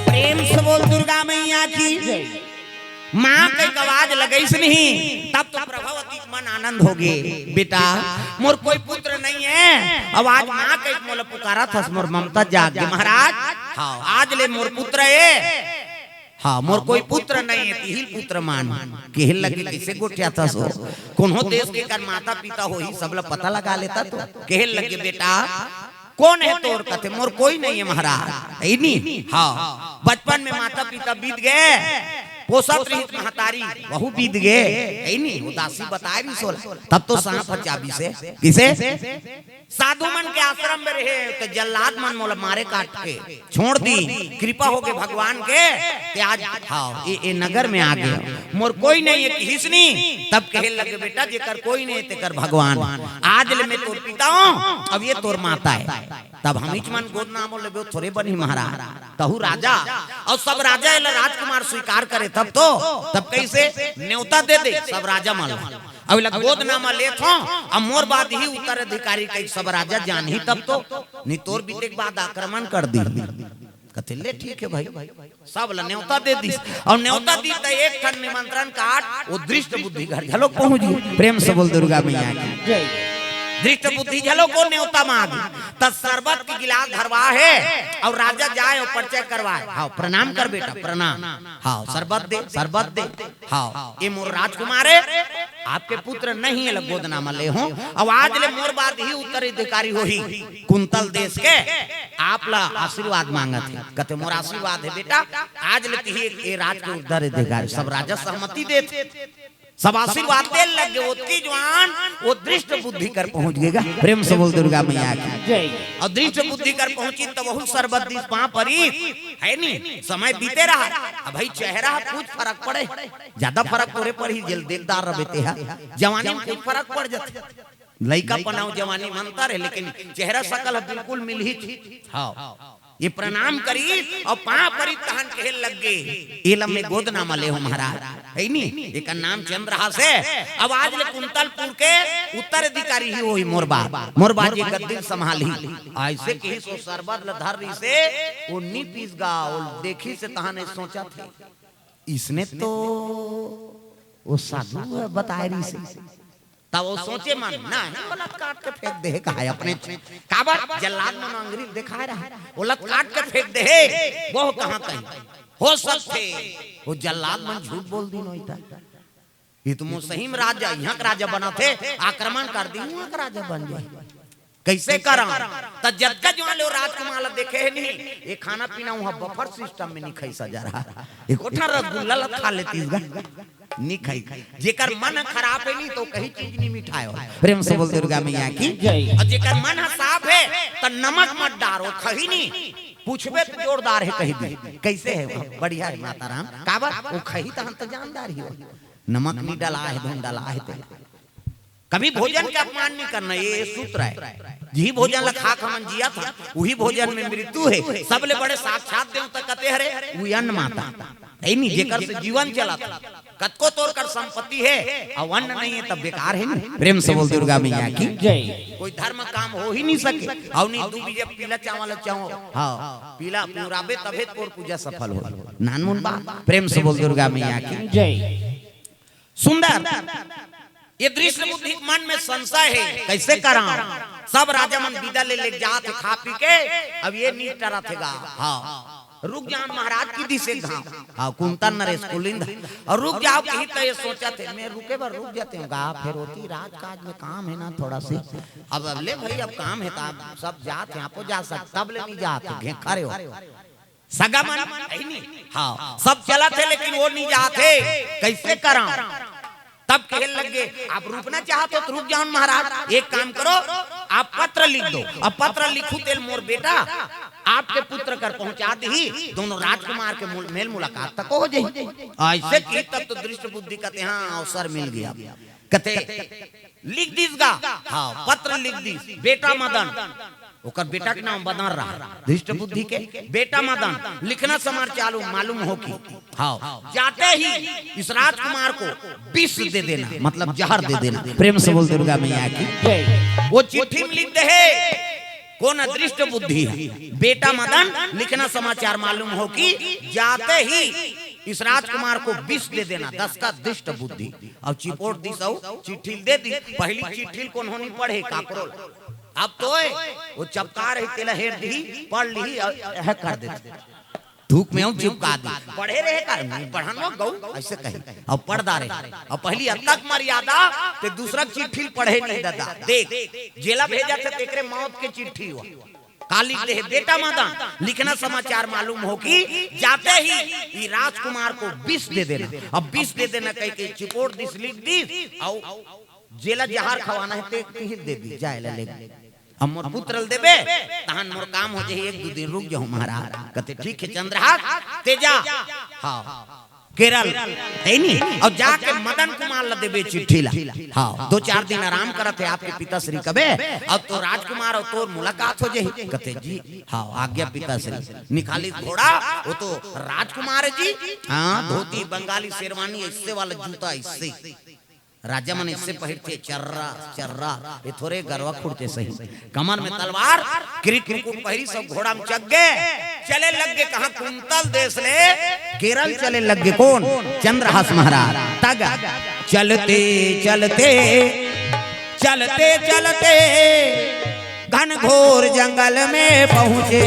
प्रेम से बोल दुर्गा मैया की। माँ के आवाज लगइस नहीं, तब तो प्रभावती के मन आनंद हो गे। बेटा, मोर कोई पुत्र नहीं है, अब आज माँ के मोला पुकारत हस, मोर ममता जाग गे महाराज। हाँ, आज ले मोर पुत्र है। हाँ, मोर कोई पुत्र नहीं है, तिहिल पुत्र मान। केहे लगे कइसे गोठियाथस हो? कोनो देश के कर माता पिता होही, सब ला पता लगा लेता तो। केहे लगे, बेटा, कोन हे तोर? कथे, मोर कोई नहीं है महाराज। है नी? हाँ। बचपन में माता पिता बीत गे, पोसत रहिस महतारी, वहू बीत गे। है नी? उदासी बताए रहिस ओला। तब तो सांप ह चाबिस हे। किसे? साधु मन के आश्रम में रहे, त जल्लाद मन मोला मारे काट के छोड़ दी। कृपा हो गे भगवान के, ते आज, हाँ, ए, ए नगर में आ गे। मोर कोई नहीं है किहिस नी, तब कहे लगे, बेटा, जेकर कोई नहीं है, तेकर भगवान। आज ले मैं तोर पिता हूँ, अब ये तोर माता है। तब हमीच मन गोद नाम लेबे, थोरे बनी महाराज, तहु राजा, अउ सब राजा एला राजकुमार स्वीकार करे तब तो। तब कइसे? नेवता दे दे सब राजा मन ला। अब एला गोद नाम लेत हों, अब मोर बाद ही उत्तराधिकारी कहि सब राजा जानही तब तो, नहीं तोर बीते के बाद आक्रमण कर दी। कथे, ले ठीक है भाई, सब ला नेवता दे दिस। अउ नेवता दी त एक ठन निमंत्रण कार्ड वो दृष्ट बुद्धि घर घलोक पहुंच गे। प्रेम से बोल दुर्गा मैया की। जय। दृष्ट बुद्धि घलोक वो नेवता मांगे। त शरबत के गिलास धरवा हे अउ राजा जाए अउ परिचय करवाए। हाँ, प्रणाम कर बेटा, प्रणाम। हाँ, शरबत दे, शरबत दे। हाँ, ये मोर राजकुमार है, आपके पुत्र नहीं है, गोद नाम ले हों। अउ आज ले मोर बाद ही उत्तराधिकारी होही कुंतल देश के, आप ला आशीर्वाद मांगत हे। कथे, मोर आशीर्वाद है बेटा, आज ले तिही ए राज के उत्तराधिकारी। सब राजा सहमति देत, सब आशीर्वाद दे लग गे। ओतकी जुआन वो दृष्ट बुद्धि कर पहुंच गे गा। प्रेम से बोल दुर्गा मैया की। जय। अउ दृष्ट बुद्धि कर पहुंची त वहू शरबत दिस, पांव परी, है नी, समय बीते रहा। अब भाई चेहरा ह कुछ फरक पड़े, ज्यादा फरक तोरे पड़ही, जेल दिलदार रबे तेहा। जवानी में कुछ फरक पड़ जाथे। लइका पनाव जवानी में अंतर है, लेकिन चेहरा सकल ह बिल्कुल मिलही। हाँ। ये प्रणाम करी अउ पाँव परी तहन कहे लग गे, "एला मैं गोद नाम ले हो महाराज, है नी? एकर नाम चंद्रहास हे।" अब आज ले कुंतलपुर के उत्तराधिकारी ही होही मोर बा, मोर बा जे कर दिल संभालही। अइसे कहिस ओ सरबत ल धर रहिसे, ओ नी पीस गा, ओ देखिसे तहन ए सोचत हे, "इसने तो ओ साधु ह बताय रहिसे।" तब ओ सोचे मन, "नहीं, ओला काट के फेंक दे," कहा अपने, काबर जल्लाद मन अंगरी देखाय रहा, "ओला काट के फेंक दे," वो कहाँ कहीं हो सकथे, ओ जल्लाद मन झूठ बोल दिन होही त। ये तो मोर सही म राजा, इहाँ के राजा बनत हे, आक्रमण कर दी, उहाँ के राजा बन जाही। कइसे करंव? त जतका जुवार ले ओ राजकुमार ला देखे हे नहीं, ये खाना पीना उहाँ बफर सिस्टम में नहीं खाइस जा रहा। एको ठन रसगुल्ला ला खा लेतिस गा, नहीं खाइस। जेकर मन ह खराब हे नहीं, त ओ कहीं चीज नहीं मिठाय हो। प्रेम से बोल दुर्गा मैया की। जय। अउ जेकर मन ह साफ हे, त नमक मत डारो, खही नहीं। पूछबे त जोरदार हे कहि दी। कइसे हे? बढ़िया हे माता राम। काबर? ओ खही तहन त जानदार ही हो। नमक नहीं डलाय हे, धुन डलाय हे ते। कभी भोजन के अपमान नहीं करना, ये सूत्र हे। जिही भोजन ला खा के हमन जियत हन, उही भोजन में मृत्यु हे। सबले बड़े साक्षात देवता कते हरे? उही अन्न माता। हे नहीं, जेकर से जीवन चलत हे। कतको तोर कर संपत्ति हे, अउ अन्न नहीं हे, तब बेकार हे नहीं। प्रेम से बोल दुर्गा मैया की। जय। कोई धर्म काम हो ही नहीं सके। अउ नहीं, दू बीजा पीला चावल चाहो, हाँ, पीला पुराबे तभे तोर पूजा सफल हो। नानमुन बा, प्रेम से बोल दुर्गा मैया की। जय। सुंदर। ये दृष्ट बुद्धि के मन में संशय हे, कइसे करंव? सब राजा मन बिदा ले ले जात हे खा पी के, अब ये नी टरत हे गा। हाँ, रुक जान महाराज की दिसे घाव। हाँ, कुंतल नरेश कुलिंद। अउ रुक जाव कही त ये सोचत हे, मैं रुके बर रुक जाते हूँ गा, फेर ओती राजकाज में काम हे ना थोड़ा से। अब, अब ले भाई, अब काम हे त आप सब जात हे, आपो जा सक, तब ले नी जात हे, घेखरे हो। सगा मन, हे नी? हाँ, सब चलत हे, लेकिन वो नी जात हे। कइसे करंव? तब कहे लग गे, "आप रुकना चाहत हो त रुक जाओ न महाराज, एक काम करो, आप पत्र लिख दो, अउ पत्र लिखहू तेला मोर बेटा आपके पुत्र कर पहुंचा दिही, दोनों राजकुमार के मुल-, मेल मुलाकात तक हो जाही।" अइसे कही तब तो दृष्ट बुद्धि कथे, "हाँ, अवसर मिल गया।" कथे, लिख दिस गा। हाँ, पत्र लिख दिस। बेटा मदन, ओकर बेटा के नाम मदन रहा, धृष्ट बुद्धि के। बेटा मदन, लिखना समाचार मालूम हो कि, हाँ, जाते ही इस राजकुमार को विष दे देना, मतलब जहर दे देना। प्रेम से बोल दुर्गा मैया की। जय। वो चिट्ठी में लिख दे हे, कोन धृष्ट बुद्धि हे, बेटा मदन, लिखना समाचार मालूम हो कि जाते ही इस राजकुमार को विष दे देना, दस का धृष्ट बुद्धि। अउ चिपोट दिस अउ चिट्ठी ल दे दिस। पहिली चिट्ठी ल कोनो नी पढ़े काकरो ल। अब तो ए, वो चपका रही, तेला हेर दिही, पढ़ लिही, अउ एह कर देथे। थूक में अउ चिपका दी। पढ़े रहे का, "नहीं पढ़न वो गऊ," अइसे कही। अउ पढ़ डारे। अउ पहिली अतक मर्यादा, ते दूसरा चिट्ठी ल पढ़े नहीं ददा। देख, जेला भेजत हे, तेकरे मौत के चिट्ठी हो। का लिख दे हे, "बेटा मदन, लिखना समाचार मालूम हो कि जाते ही ये राजकुमार को विष दे देना।" अब विष दे देना कहि के चिपोट दिस, लिख दिस, अउ जेला जहर खवाना हे, ते तिही ल दे दिस, जाय ला ले। अब मोर पुत्र ल देबे, तहन मोर काम हो जाही, एक दू दिन रुक जाहू महाराज। कथे, "ठीक हे चंद्रहास, ते जा।" हाँ। केरल, हे नी? अउ जाके मदन कुमार ल देबे चिट्ठी ला। हाँ, दो चार दिन आराम करत हे आपके पिताश्री कबे, अउ तो राजकुमार अउ तोर मुलाकात हो जाही। कथे, "जी, हाँ, आज्ञा पिताश्री।" निकाली घोड़ा, वो तो राजकुमार हे जी। हाँ, धोती, बंगाली शेरवानी, अइसे वाला जूता, अइसे। राजा मन अइसे पहिरथे, चर्रा, चर्रा, ये थोरे गरवा खुरथे सही। कमर में तलवार, किरीट मुकुट पहिरी, सब घोड़ा में चघ गे, चले लग गे कहाँ? कुंतल देश ले केरल चले लग गे। कोन? चंद्रहास महाराज। तग चलते चलते, चलते चलते घनघोर जंगल में पहुँचे।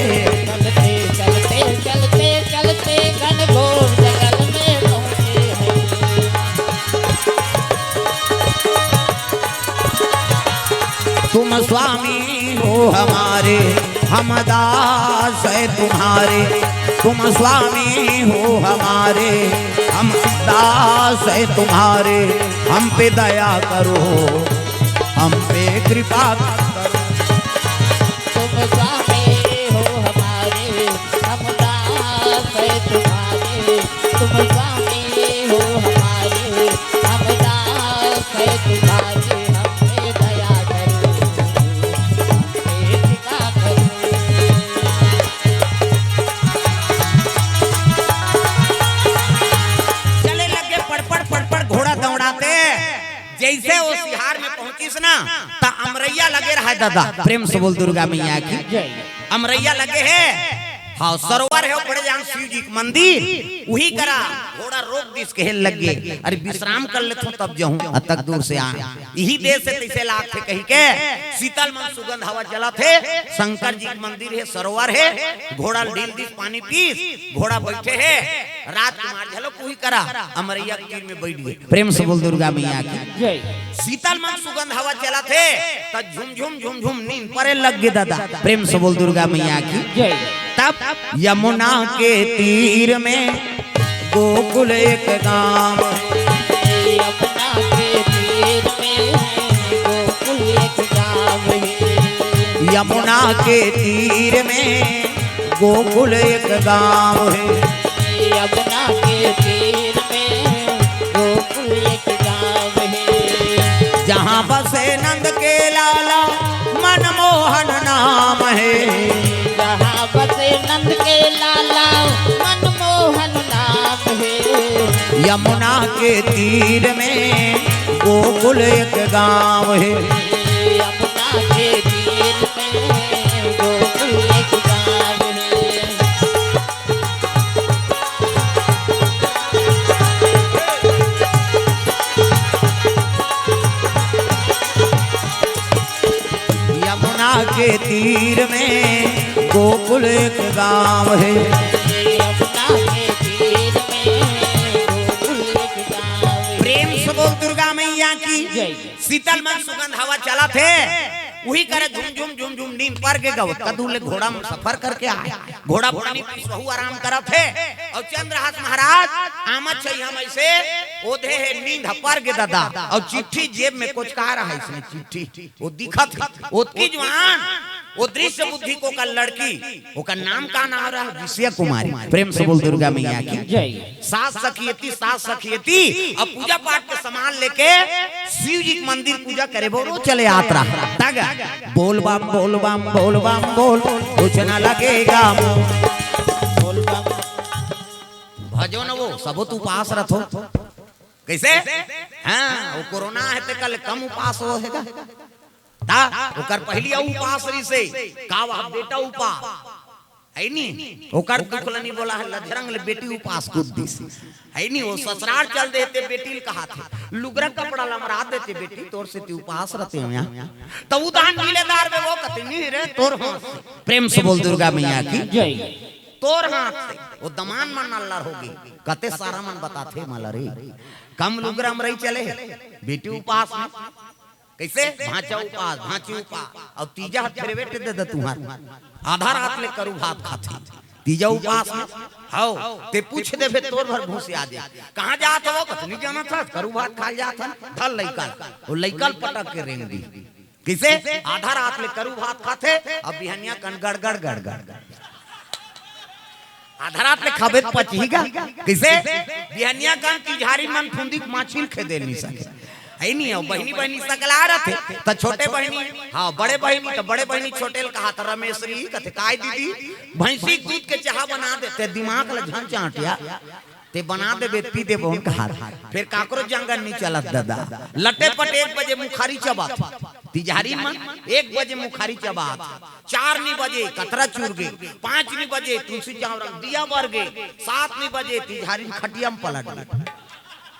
चलते चलते, चलते चलते घनघोर जंगल में पहुँचे हैं। तुम स्वामी हो हमारे, हम दास है तुम्हारे। तुम स्वामी हो हमारे, हम दास है तुम्हारे। हम पे दया करो, हम पे कृपा करो। तुम स्वामी हो हमारे, हम दास है तुम्हारे। तुम स्वामी हो हमारे, हम दास है तुम्हारे। हम पे दया करो, हम पे कृपा करो। जइसे वो सिहार में पहुंचिस ना, त अमरैया लगे रहय ददा। प्रेम से बोल दुर्गा मैया की। अमरैया लगे हे, हाँ, सरोवर हे, बड़े जान शिव जी के मंदिर, उही करा घोड़ा रोक दिस, कहे लगे, "अरे, विश्राम कर लेथों, तब जाहूं, अतक दूर से आए।" इही देश से तइसे लागथे कहिके, शीतल मन सुगंध हवा चलत हे, शंकर जी के मंदिर हे, सरोवर हे, घोड़ा ल ढील दिस, पानी पीस, घोड़ा बइठे हे, राजकुमार झलक उही करा अमरैया के तीर में बइठ गे। प्रेम से बोल दुर्गा मैया की। शीतल मन सुगंध हवा चलत हे, त झुमझुम झुमझुम नींद परे लग गे ददा। प्रेम से बोल दुर्गा मैया की। तब यमुना के तीर में गोकुल एक गांव। यमुना के तीर में गोकुल एक गांव हे। यमुना के तीर में गोकुल एक गांव हे। यमुना के तीर में गोकुल एक गांव हे। जहां बसे नंद के लाला मनमोहन नाम हे। जहां बसे नंद के लाला मनमोहन नाम हे। यमुना के तीर में गोकुल एक गांव हे। यमुना के तीर में गोकुल एक गांव हे। यमुना के तीर में गोकुल एक गांव हे। यमुना के तीर में गोकुल एक गांव हे। प्रेम से बोल दुर्गा मैया की। शीतल मन सुगंध हवा चलत हे, उही करे झुमझुम झुमझुम नींद पर गे गा। कदू ले घोड़ा में सफर करके आय, घोड़ा पानी पीस वहू आराम करत हे, अउ चंद्रहास महाराज आमा छइहा में से ओधे हे, नींद ह पर गे ददा, अउ चिट्ठी जेब में कोचका रहा हे, चिट्ठी वो दिखत हे, ओतकी जुवान, वो दृश्य बुद्धि के ओकर लड़की, ओकर नाम का नाम रहा? विषया कुमारी। प्रेम से बोल दुर्गा मैया की। सास सखियती, सास सखियती, अब पूजा पाठ के सामान लेके शिव जी के मंदिर पूजा करे बर चले आत रहा। तग बोल बम, बोल बम, बोल बम, बोल, कुछ ना लगेगा। बोल बम। भजो न वो, सबो तो उपास रथो। कइसे? हाँ, वो कोरोना हे ते कल कम उपास हो हे गा। ता, ओकर पहिली अउ उपास रिसे, का वह बेटा उपास। हे नी? ओकर दुख ल नी बोला हे, लझरंग ले बेटी उपास कूद दिस। हे नी? वो ससुरार चल देते बेटी ल कहाथे, लुगरा कपड़ा ल अमरा देते बेटी, तोर सेती उपास रथे हो यहाँ। त उदान ढीलेदार में वो कथे, "नी रे, तोर हाथ से।" प्रेम से बोल दुर्गा मैया की। तोर हाथ से। वो दमान मन नल्लर हो गे। कते सारा मन बताथे मला रे। कम लुगरा अमरई चले हे, बेटी उपास में। कइसे? भांचा उपास, भांची उपास, अउ तीजा ह फेरवेट दे दे तुंहर। आधा रात ले करू भात खाथे। तीजा उपास में, हव, ते पूछ देबे तोर भर भूसे आ जाय। कहाँ जात हव? कछु नी जानत हस, करू भात खाय जात हन, धर लइका ल। ओ लइका ल पटक के रेंग दी। कइसे? आधा रात ले करू भात खाथे, अब बिहनिया कन गड़गड़ गड़गड़। आधा रात ले खाबे त पचही गा। कइसे? बिहनिया कन तिजहारी मन फुंदी के माछी ल खेदे नी सके। हे नी, अउ बहिनी बहिनी सकला रथे, त छोटे बहिनी, हाँ, बड़े बहिनी, त बड़े बहिनी छोटे ल कहाथे रमेसरी, कथे, "काय दीदी, भैंसी के दूध के चाहा बना देते, दिमाग ल झन चांटिया, ते बना देबे, पी देबो," कहाथे। फेर काकरो जंगन नी चलत ददा। लटे पटे एक बजे मुखारी चबाथे। तिजहारी मन एक बजे मुखारी चबाथे। चार नी बजे कतरा चुर गे, पाँच नी बजे तुलसी चावरंग दिया बर गे, सात नी बजे तिजहारी खटिया में पलट गे।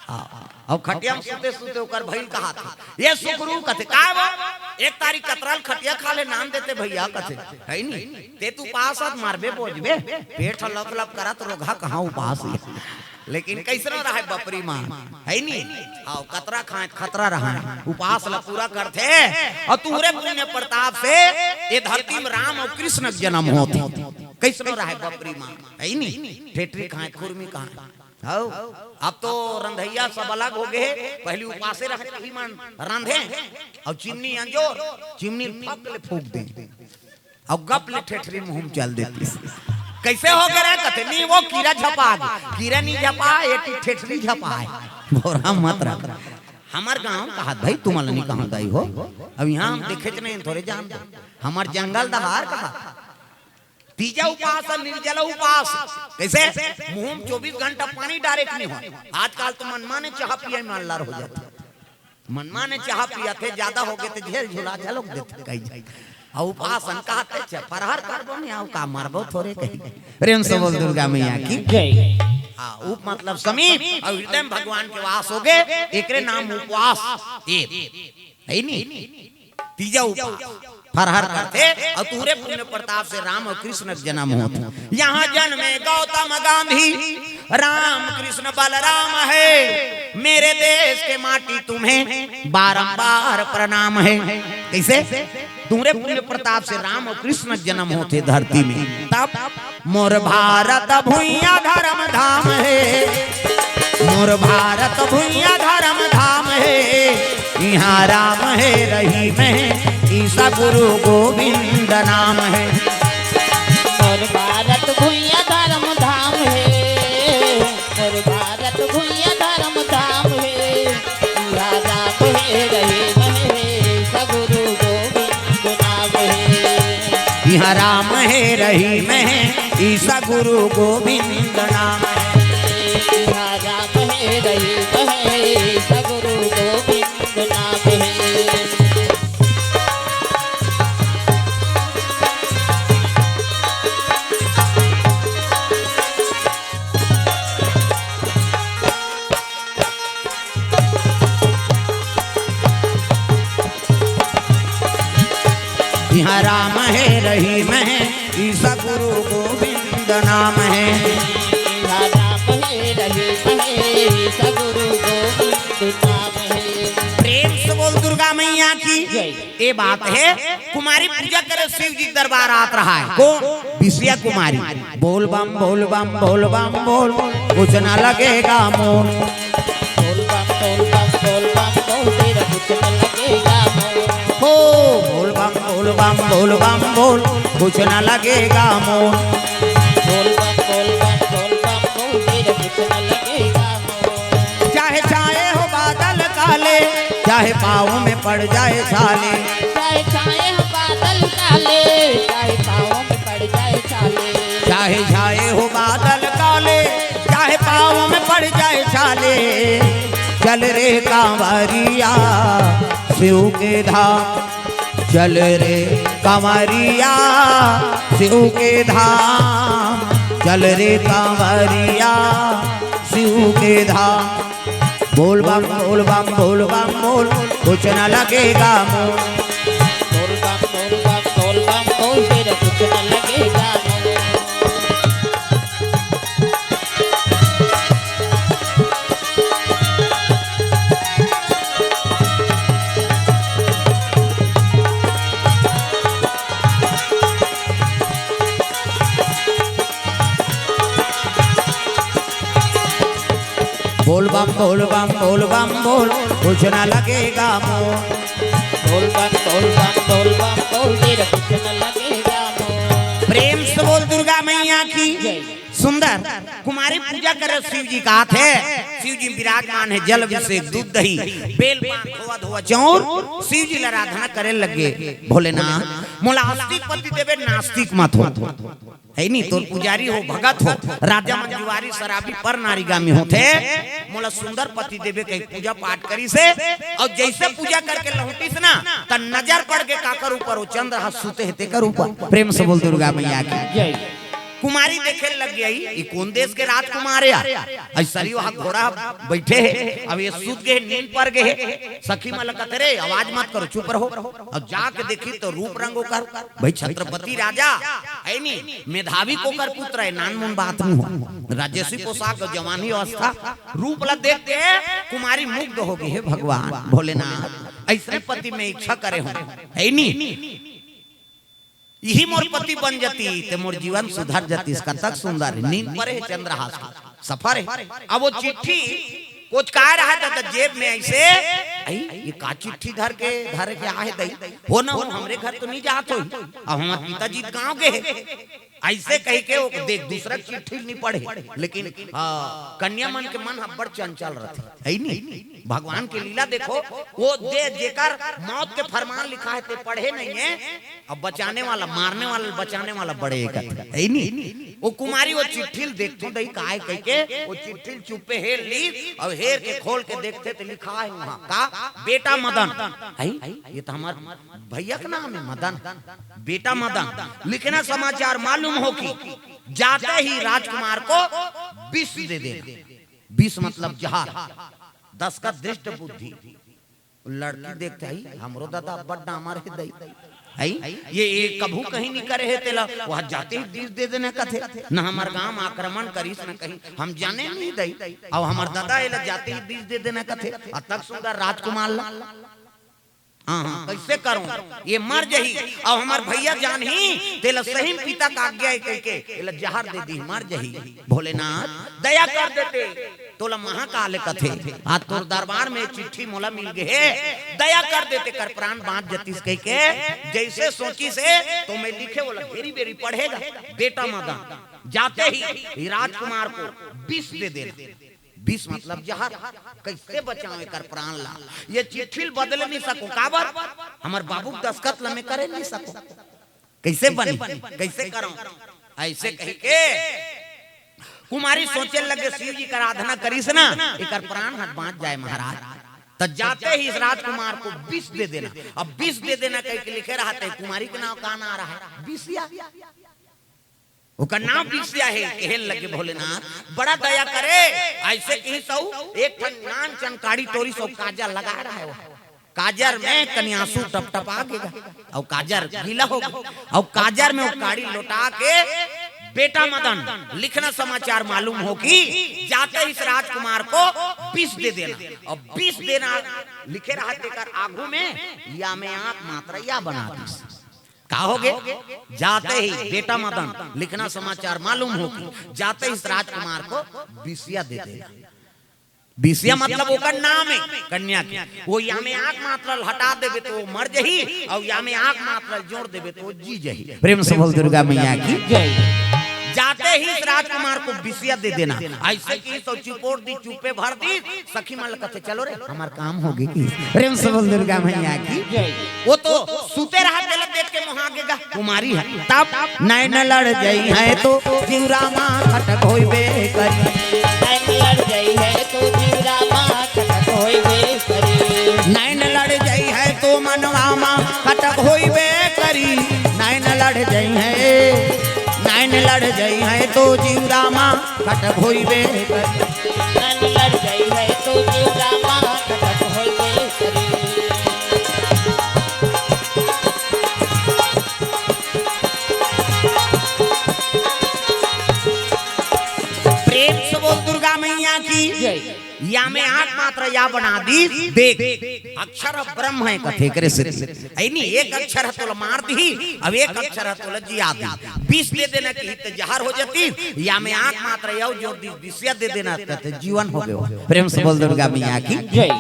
हाँ, अब खटिया में सुते सुते ओकर भइल कहाथे, "ये सुकरू," कथे, "काय वो? एक तारी कतरा ल खटिया खा ले नाम देते भइया," कथे, "हे नी, ते तो उपास हस, मरबे बोजबे, पेट ह लप लप करत, रोगहा कहाँ उपास हे।" लेकिन कइसनो रहय बपरी मान, हे नी? हव, कतरा खाय, खतरा रहय, उपास ल पूरा करथे। अउ तुंहरे पुण्य प्रताप से ये धरती में राम अउ कृष्ण के जनम होथे। कइसनो रहय बपरी मान, हे नी? ठेठरी खाय, खुरमी खाय। हव, अब तो रंधइया सब अलग हो गे हे। पहिली उपासे रहय, इही मन रांधे अउ चिमनी अंजोर, चिमनी फक ले फूंक दे। अउ गप ले ठेठरी मुंह में चल देतिस। कइसे हो गे रे? कथे, "नी, वो कीरा झपा गे।" कीरा नी झपा, एक ठेठरी झपा हे। बोरा मत रख। हमर गांव कहात भाई, तुमन ल नी कहंव दाई हो। अब इहां हम देखेच नहीं, थोरे जानथन। हमर जंगल डहार कहात। तीजा उपास अउ निर्जला उपास। कइसे? मुंह में चौबीस घंटा पानी डारे के नी हो। आजकल तो मनमाने चाहा पिए में अल्लर हो जाथे। मनमाने चाह पियत हे, जादा होगे त झेल झुला झलोक देथे कही। अउ उपासन कहत हे, "अच्छा, फरहर करबो नहीं, अउ का मरबो थोरे," कही। प्रेम से बोल दुर्गा मैया की। जय। हाँ, उप मतलब समीप, अउ हृदय में भगवान के वास होगे, एकरे नाम उपवास। ये, हे नी? तीजा उपास फरहर करथे, अउ तुंहरे पुण्य प्रताप से राम अउ कृष्ण के जन्म होथे। यहाँ जन्मे गौतम गांधी, राम कृष्ण बलराम हे। मेरे देश के माटी तुम्हें बारंबार प्रणाम हे। कइसे? तुंहरे पुण्य प्रताप से राम अउ कृष्ण के जन्म होथे धरती में। तब मोर भारत भुइयां धर्म धाम हे, मोर भारत भुइयां धर्म धाम हे, इहाँ राम हे रहीम हे, ईसा गुरु गोविंद नाम हे। मोर भारत भुइयां धर्म धाम हे, मोर भारत भुइयां धर्म धाम हे, इहाँ राम हे रहीम हे, ईसा गुरु गोविंद नाम हे। इहाँ राम हे रहीम हे, ईसा गुरु गोविंद नाम हे। इहाँ राम हे रहीम हे, ईसा गुरु गोविंद नाम हे। इहाँ राम हे रहीम हे, ईसा गुरु गोविंद नाम हे। इहाँ राम हे रहीम हे, ईसा गुरु गोविंद नाम हे। प्रेम से बोल दुर्गा मैया की। जय। ए बात हे, कुमारी पूजा करे शिव जी के दरबार आत रहा हे। को? बिसिया कुमारी। बोल बम, बोल बम, बोल बम, बोल, कुछ ना लगेगा मोल। बोल बम, बोल बम, बोल बम, बोल, तेरा कुछ ना लगेगा मोल। हो, बोल बम, बोल बम, बोल बम, बोल, कुछ ना लगेगा मोल। बोल बम, बोल बम, बोल बम, बोल, तेरा कुछ ना लगेगा मोल। चाहे छाए हो बादल काले, चाहे पाँव में पड़ जाए छाले। चाहे छाए हो बादल काले, चाहे पाँव में पड़ जाए छाले। चाहे छाए हो बादल काले, चाहे पाँव में पड़ जाए छाले। चल रे कांवरिया शिव के धाम, चल रे कांवरिया शिव के धाम, चल रे कांवरिया शिव के धाम। बोल बम, बोल बम, बोल बम, बोल, कुछ ना लगेगा मोल। बोल बम, बोल बम, बोल बम, बोल, तेरा कुछ ना लगेगा मोल। बोल बम, बोल बम, बोल बम, बोल, कुछ ना लगेगा मोल। बोल बम, बोल बम, बोल बम, बोल, तेरा कुछ ना लगेगा मोल। प्रेम से बोल दुर्गा मैया की। जय। सुंदर कुमारी पूजा करे शिव जी का हाथ हे, शिव जी विराजमान हे, जल अभिषेक, दूध दही, बेल पान, खोवा धोवा चाउर, शिव जी ला आराधना करे लगे। भोलेनाथ, मोला आस्तिक पति देबे, नास्तिक मत हो। हे नी, तोर पुजारी हो, भगत हो, राजा मन जुआरी शराबी पर नारीगामी होथे, मोला सुंदर पति देबे कहि पूजा पाठ करिस हे, अउ जइसे पूजा करके लहुटिस ना, त नजर पड़ गे काकर ऊपर, ओ चंद्र ह सुते हे तेकर ऊपर। प्रेम से बोल दुर्गा मैया की। जय। कुमारी देखे लग गई, "ई कोन देश के राजकुमार हे यार? अई सरियो ह घोड़ा बइठे हे, अब ये सुत गे हे, नींद पर गे हे।" सखी मन ल कथे, "रे, आवाज मत करो, चुप रहो।" अउ जाके देखी त रूप रंग ओकर, भाई छत्रपति राजा हे नी, मेधावी कोकर पुत्र हे, नानमुन बात नहीं हो, राजसी पोशाक, जवानी अवस्था, रूप ला देख के कुमारी मुग्ध हो गे, "हे भगवान भोलेनाथ, अइसने पति में इच्छा करे हो, हे नी?" इही मोर पति बन जती, ते मोर जीवन सुधर जतिस। कतक सुंदर हे, नींद परे हे चंद्रहास के, सफर हे। अब ओ चिट्ठी कोचकाय रहा त, त जेब में अइसे, "अई, ये का चिट्ठी धर के, धर के आहे दई? हो ना हो, हमरे घर तो नहीं जात होही। अब हमर पिताजी गाँव गे हे।" अइसे कहिके ओ देख, दूसरा के चिट्ठी ल नी पढ़े, लेकिन हाँ, कन्या मन के मन अब्बड़ चंचल रथे, हइ नी? भगवान के लीला देखो, ओ दे जेकर मौत के फरमान लिखा हे, ते पढ़े नइ हे, अब बचाने वाला, मारने वाला, बचाने वाला बड़े एक आथे, हइ नी? ओ कुमारी ओ चिट्ठी ल देखथों दई काय कहिके, ओ चिट्ठी ल चुप्पे हेर लीस, अउ हेर के खोल के देखथे त लिखा हे उहाँ, का? बेटा मदन, हइ? ये त हमर भइया के नाम हे मदन, बेटा मदन, लिखना समाचार मालूम हो कि जाते ही राजकुमार को विष दे देना। विष मतलब जहर। दस का दृष्ट बुद्धि। लड़की देखथे, "हइ, हमरो ददा अब्बड़ डामर हे दई, हइ, ये, ये कभू कहीं नइ करे हे तेला, ओ जाते ही विष दे देना कथे, न हमर गांव म आक्रमण करिस, न कहीं, हम जाने नइ दई, अउ हमर ददा एला जाते ही विष दे देना कथे, अतक सुंदर राजकुमार ला।" हाँ, हाँ, कइसे करंव? ये मर जही, अउ हमर भइया जानही, तेला सही म पिता का आज्ञा हे कहिके, एला जहर दे दिही, मर जही। भोलेनाथ, दया कर देते, तोला महाकाल कथे, आज तोर दरबार में चिट्ठी मोला मिल गे हे, दया कर देते, कर प्राण बाँच जतिस कहिके, जइसे सोचिस हे, त ओमे लिखे ओला घेरी बेरी पढ़े गा, बेटा मदन, जाते ही राजकुमार को विष दे देना। विष मतलब जहर। कइसे बचांव एकर प्राण ला? ये चिट्ठी ल बदले नइ सकों, काबर? हमर बाबू के दस्खत ल में करे नइ सकों। कइसे बनही? कइसे करंव? अइसे कहिके कुमारी सोचे लगे, शिव जी के आराधना करिस ना, एकर प्राण ह बाँच जाय महाराज। त जाते ही इस राजकुमार को विष दे देना। अब विष दे देना कहिके लिखे रहत हे, कुमारी के नाम का नाम रहा? बिसिया। ओकर नाम बिसिया हे, कहे लगे भोलेनाथ, बड़ा दया करे। अइसे कहिस अउ एक ठन नान चन काड़ी टोरिस अउ काजर लगाय रहे हे। काजर में कनियासू टपटपा गे गा, अउ काजर गीला हो गे, अउ काजर में ओ काड़ी लोटा के, "बेटा मदन, लिखना समाचार मालूम हो कि जाते ही इस राजकुमार को विष दे देना।" अउ विष देना लिखे रहा तेकर आगू में, या में आँख मात्रा या बना दिस। का हो गे? जाते ही बेटा मदन, लिखना समाचार मालूम हो कि जाते ही इस राजकुमार को बिसिया दे देना। बिसिया मतलब ओकर नाम हे कन्या के। ओ या में आँख मात्रा ल हटा देबे त ओ मर जही, अउ या में आँख मात्रा ल जोड़ देबे त ओ जी जही। प्रेम से बोल दुर्गा मैया की जय। जाते ही इस राजकुमार को बिसिया दे देना। अइसे कहिस अउ चिपोर दिस, चुप्पे भर दिस, सखी मन ल कथे, "चलो रे, हमर काम हो गे।" कि प्रेम से बोल दुर्गा मैया की जय। ओ तो सुते रहा, तेला देख के मोहा गे गा कुमारी ह। तब नैन लड़ जइहैं तो जीव रामा खटक होइबे करी। नैन लड़ जइहैं तो जीव रामा खटक होइबे करी। नैन लड़ जइहैं तो मनवा मा खटक होइबे करी। नैन लड़ जइहैं, नैन लड़ जइहैं तो जीव रामा खटक होइबे करी। नैन लड़ जइहैं तो जीव रामा खटक होइबे करी। प्रेम से बोल दुर्गा मैया की जय। या में आँख मात्रा या बना दिस, देख, अक्षर ब्रह्म हे कथे, एकरे से। अइ नी, एक अक्षर ह तोला मार दिही, अब एक अक्षर ह तोला जिया दिही। विष दे देना कहिस त जहर हो जतिस, या में आँख मात्रा या जोड़ दिस, बिसिया दे देना कहिस त जीवन हो गे। प्रेम से बोल दुर्गा मैया की जय।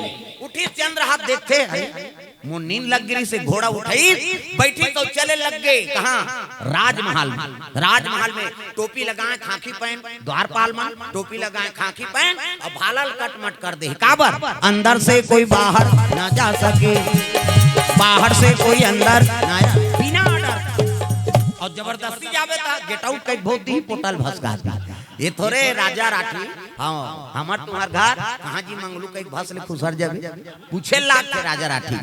उठिस चंद्रहास देखथे, अरे, मोर नींद लग गे रिहिसे, घोड़ा उठाइस, बइठिस त चले लग गे। कहाँ? राजमहल में। राजमहल में टोपी लगाय, खाकी पहिन, द्वारपाल मन टोपी लगाय, खाकी पहिन, अउ भाला ल कटमट कर दे। काबर? अंदर से कोई बाहर ना जा सके, बाहर से कोई अंदर ना जा, बिना order। अउ जबरदस्ती जाबे त get out कहिके भोंक दिही, पोटल भसका दिही। ये थोरे राजा राठी, हाँ, हमर तुम्हर घर, कहाँ जी मंगलू कहिके भस ले खुसर जाबे, पूछे लागथे राजा राठी।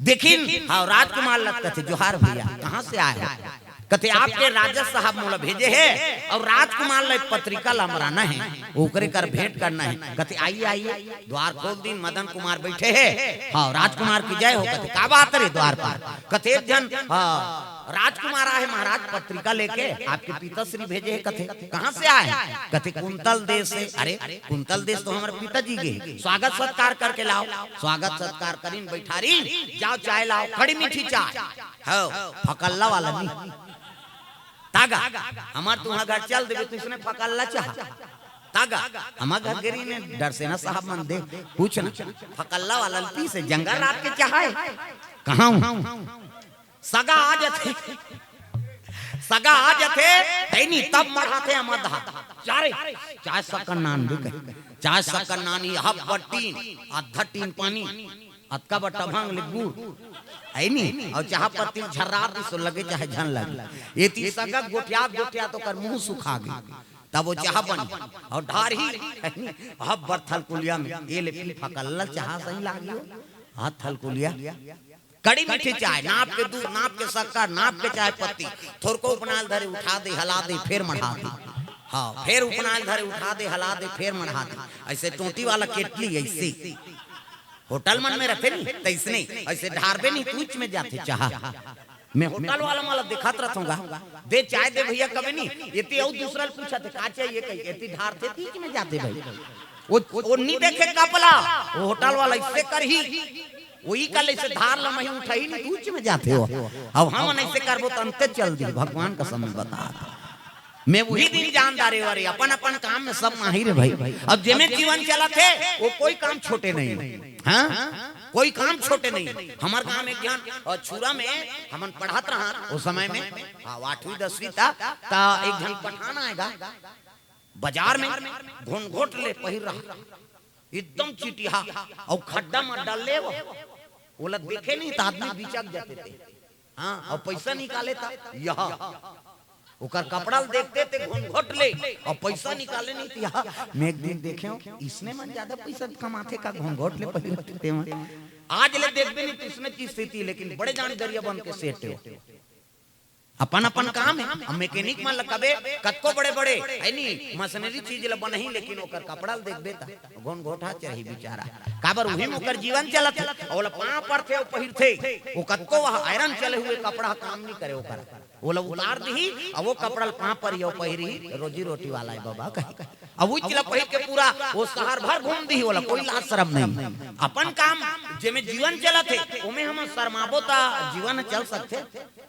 देखिन, हाँ, राजकुमार ल कथे, "जोहार भइया, कहाँ से आए हो?" कथे, "आपके राजा साहब मोला भेजे हे अउ राजकुमार ल पत्रिका ल अमराना हे, ओकरे कर भेंट करना हे।" कथे, "आइए, आइए।" द्वार खोल दिन, मदन कुमार बइठे हे। "हाँ, राजकुमार की जय हो।" कथे, "का बात रे द्वारपाल?" कथे, "एक झन, हाँ, राजकुमार आहे महाराज, पत्रिका लेके आपके पिताश्री भेजे हे।" कथे, "कहाँ से आए?" कथे, "कुंतल देश से।" "अरे, कुंतल देश तो हमर पिताजी गे हे, स्वागत सत्कार करके लाव।" स्वागत सत्कार करिन, बइठारिन, "जाव चाय लाव, खड़ी मीठी चाय।" हव, फकल्ला वाला नी। तागा, हमर तुम्हर घर चल देबे, त इसने फकल्ला चाह। तागा, हमर घर गे रिहिन डरसेना साहब मन दे, पूछना, फकल्ला वाला ल पीसे, जंगल रात के चाह हे। कहाँ हूँ? सगा आ जाथे। सगा आ जथे, है नी, तब मढ़ाथे अमरधार। जा रे, चाय सक्कर नान भी कही, चाय सक्कर नान ही, हब बर टीन, आधा टीन पानी, अतका बट्टा भांग ले गुड़, है नी, अउ चाहा पत्ती झर्रा दिस लगे चाहे झन लगे। एती सगा गोठिया गोठिया तो कर मुंह सुखा गे, तब वो चाहा बनी, अउ ढारही, है नी, हब बर थलकुलिया में, ये ले पी फकल्ला चाहा सही लागियो, हाथ थलकुलिया। कड़ी मीठी चाय, नाप के दूध, नाप के शक्कर, नाप के चाय पत्ती, थोरको उपनाल धरे उठा दे, हला दे, फेर मढ़ा दे। हाँ, फेर उपनाल धरे उठा दे, हला दे, फेर मढ़ा दे। ऐसे टोटी वाला केटली ऐसे। होटल मन में रथे नी, तैसने, ऐसे ढारबे नी, तूच में जाथे चाहा। मैं होटल वाला मला दिखात रहूंगा, दे चाय दे भैया कबे नी, एती अउ दूसरा ल पूछत हे, का चाहिए कही, एती ढारथे, तीच में जाथे भाई। वो, वो नी देखे कपला, वो होटल वाला ऐसे करही, वही कल ऐसे धार लमही उठाही नी, तूच में जाथे हो। अब हम ऐसे करबो त अंते चल दी, भगवान कसम में बता। मैं वही दिन जान डारे, अरे अपन अपन काम में सब माहिर है भाई। अब जेमे जीवन चलत हे, वो कोई काम छोटे नहीं। हाँ, कोई काम छोटे नहीं। हमर गांव में एक झन, अ, छुरा में हमन पढ़त रहन, उस समय में, हाँ, आठवीं दसवीं तक, त एक झन पठान आएगा, बाजार में घोनघोट ले पहिर रहा, एकदम चिटिहा, अउ खड्डा में डाल ले वो, ओला देखे नहीं त आदमी बिचक जाथे ते। हाँ, अउ पैसा निकाले त यह, ओकर कपड़ा ल देखते ते घोनघोट ले, अउ पैसा निकाले नहीं त यह। मैं एक दिन देखे हूँ, इसने मन ज्यादा पैसा कमाथे का घोनघोट ले पहिरथे ते मन। आज ले देखबे नहीं त इसने की स्थिति, लेकिन बड़े जान दरिया बन के सेठ हो। अपन अपन काम है। अब मैकेनिक मन ल कबे कतको बड़े बड़े, है नी, मशीनरी चीज ल बनही, लेकिन ओकर कपड़ा ल देखबे त घोनघोटा चरही बेचारा। काबर उही में ओकर जीवन चलत हे, ओला पाँव परथे अउ पहिरथे। वो कतको वह आयरन चले हुए कपड़ा काम नहीं करे ओकर, ओला उतार दिही, अउ वो कपड़ा ल पाँव परही अउ पहिरही, रोजी रोटी वाला है बाबा कही। अब वो चला पहिर के पूरा वो शहर भर घूम दिही, ओला कोई लाज शरम नहीं। अपन काम जेमे जीवन चलत हे, ओमे हम शरमाबो त जीवन चल सकथे?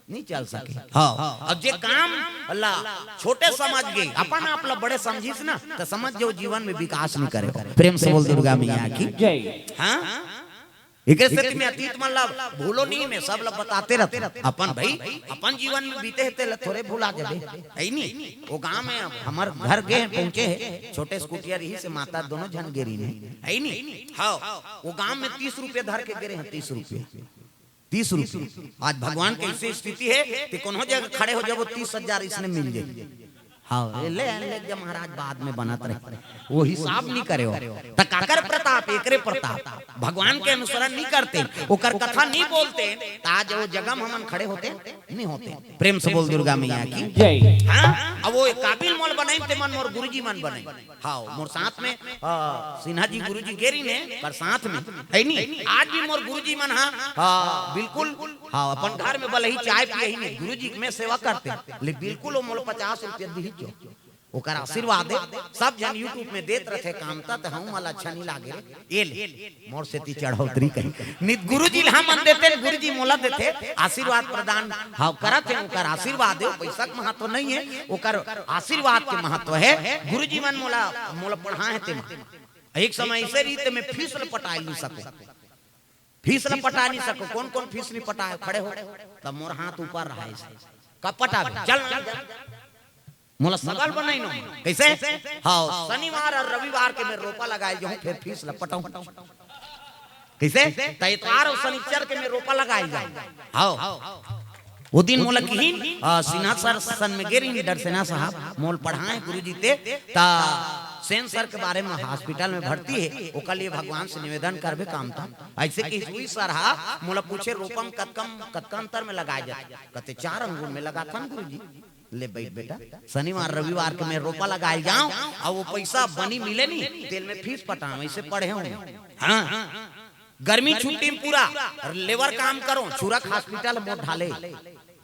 नहीं चल सके। हाँ, अब जे काम ला छोटे समझ गे, अपन आप ला बड़े समझिस ना, त समझ जाओ जीवन में विकास नहीं करे। प्रेम से बोल दुर्गा मैया की। जय। हाँ, एकरे सेती में अतीत मन ला भूलो नहीं, मैं सब ला बताते रहते। अपन भाई, अपन जीवन में बीते हे तेला थोरे भुला जाबे, है नी? वो गांव में हमर घर गे हे, पहुंचे हे, छोटे स्कूटिया रही से माता दोनों झन गे रही, है नी? हाँ, वो गांव में तीस रुपया धर के गे रहे हैं, तीस रुपया। तीस रुपया। आज भगवान के ऐसी स्थिति हे कि कोनो जगह खड़े हो जाबो, तीस हजार इसने मिल जाए। हाँ, ये ले, ले जा महाराज, बाद में बनत रहे, वो हिसाब नहीं करे हो। त काकर प्रताप? एकरे प्रताप। भगवान के अनुसरण नहीं करते, ओकर कथा नहीं बोलते, त आज वो जगह में हमन खड़े होते नहीं होते। प्रेम से बोल दुर्गा मैया की। जय। हाँ, अब वो काबिल मोल बनाई ते मन मोर गुरुजी मन बनाई। हाँ, मोर साथ में, आ, सिन्हा जी गुरुजी गे रहिन हे, पर साथ में, है नी? आज भी मोर गुरुजी मन हा, हाँ, बिल्कुल, हाँ, अपन घर में बलही चाय पिए ही नहीं, गुरुजी में सेवा करते, ले बिल्कुल वो मोला पचास रुपया दिही जो। ओकर आशीर्वाद हे, सब झन YouTube में देत रथे काम त, त हम मला अच्छा नहीं लागे रे, ये ले, मोर सेती चढ़ौतरी कही। नित गुरुजी ल हमन देते, गुरुजी मोला देथे, आशीर्वाद प्रदान, हाँ, करत हे, ओकर आशीर्वाद हे, पैसा के महत्व नहीं हे, ओकर आशीर्वाद के महत्व हे। गुरुजी मन मोला, मोला पढ़ाए हे तेमा। एक समय ऐसे रही ते मैं फीस ल पटाए नहीं सकूं, फीस ल पटा नहीं सकूं। कौन कौन फीस नहीं पटाए, खड़े हो, तब मोर हाथ ऊपर रहा ऐसे। कब पटाबे? चल ना, चल। मोला सगा ल बनाई नो। कैसे? हाँ, शनिवार और रविवार के मैं रोपा लगाए जाऊं, फिर फीस ल पटाऊं। कैसे? त इतवार और शनिचर के मैं रोपा लगाए जाऊं। हाँ, वो दिन मोला किहिन, आ, सिन्हा सर सन में गे रहिन, डरसेना साहब, मोला पढ़ाए गुरुजी ते, त सेन सर के बारे में हॉस्पिटल में भर्ती हे, ओकर लिए भगवान से निवेदन करबे काम त। ऐसे कि हुई सर हा, मोला पूछे रोपा म कतका, कतका अंतर में लगाए जाथे? कहते, "चार अंगुल में लगाथन गुरुजी।" ले बैठ बेटा, शनिवार रविवार के मैं रोपा लगाए जाऊं, अउ वो पैसा बनी मिले नी, तेल में फीस पटाऊं, ऐसे पढ़े हूं। हाँ, गर्मी छुट्टी में पूरा लेबर काम करो, छुरक हॉस्पिटल मोर ढाले,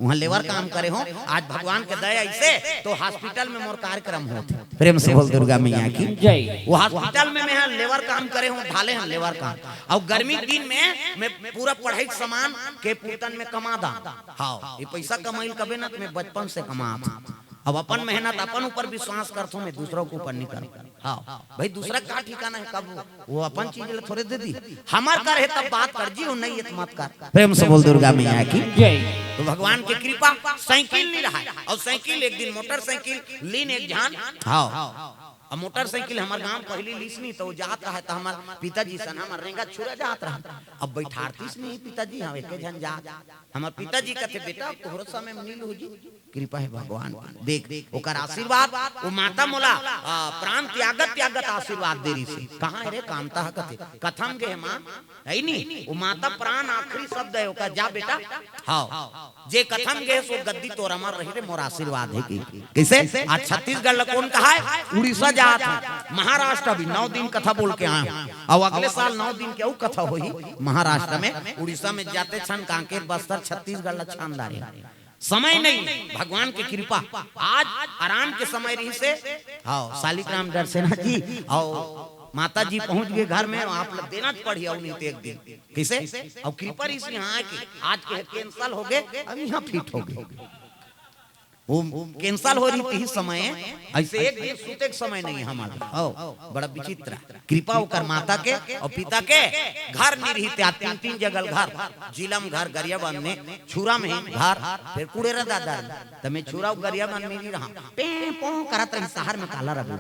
वहां लेबर काम करे हो। आज भगवान के दया ऐसे तो हॉस्पिटल में मोर कार्यक्रम होत हे। प्रेम से बोल दुर्गा मैया की। जय। वो हॉस्पिटल में मैं लेबर काम करे हो, ढाले हैं लेबर काम। अउ गर्मी के दिन में मैं पूरा पढ़ाई के सामान के पूरतन में कमा दा। हाँ, ये पैसा कमाइल कबे ना, मैं बचपन से कमात हूँ। अब अपन मेहनत, अपन ऊपर विश्वास करथों, मैं दूसरों के ऊपर नहीं करूं। हाँ भाई, दूसरा का ठिकाना है, कब वो अपन चीज ले थोड़े दे दी। हमर कर है तब बात कर जी, वो नहीं है तो मत कर। प्रेम से बोल दुर्गा मैया की। जय। तो भगवान के कृपा, साइकिल नहीं रहा है, और साइकिल एक दिन मोटरसाइकिल लीन एक जान। हाँ, अब मोटरसाइकिल हमर गांव पहली लीस नहीं, तो वो जात रहा है, तो हमर पिताजी सन हमर रेंगा छुरा जात रहा। अब बैठारतीस नहीं पिताजी, हम एक झन जात। हमर पिताजी कथे, "बेटा, अब तोहरो समय में नील हो जी।" कृपा है भगवान की। देख, ओकर आशीर्वाद, वो माता मोला, आ, प्राण त्यागत त्यागत आशीर्वाद दे रही से। कहाँ है रे कामता है कथे? कथम गे माँ, है नी? वो माता प्राण आखिरी शब्द है ओकर, "जा बेटा।" हाँ, जे कथम गे सो गद्दी तोर अमर रही रे, मोर आशीर्वाद है कि। कैसे? आज छत्तीसगढ़ ला कौन कहा है? उड़ीसा जात है, महाराष्ट्र भी नौ दिन कथा बोल के आए हैं। और अगले साल नौ दिन के अउ कथा होही महाराष्ट्र में, उड़ीसा में जाते छन कांकेर, बस्तर, छत्तीसगढ़ ला छान डारे। समय नहीं, भगवान की कृपा। आज आराम के समय रही से, हाँ, शालिक राम डरसेना जी, और माता जी पहुंच गए घर में, आप लोग देना पड़ी, और नहीं तो एक दिन। कैसे? और कृपा रही से यहाँ के, आज के कैंसिल हो गए, अब यहाँ फिट हो गए। वो कैंसिल हो रही थी समय, ऐसे एक दिन सूते के समय नहीं हमारा। ओ, बड़ा विचित्र। कृपा ओकर माता के और पिता के। घर नहीं रही थी, तीन तीन जगह घर, जिला में घर, गरियाबंद में, छुरा में घर, फिर कुड़ेरा दादा। त मैं छुरा गरियाबंद में नहीं रहा, पे पो करत रही शहर में काला रबू।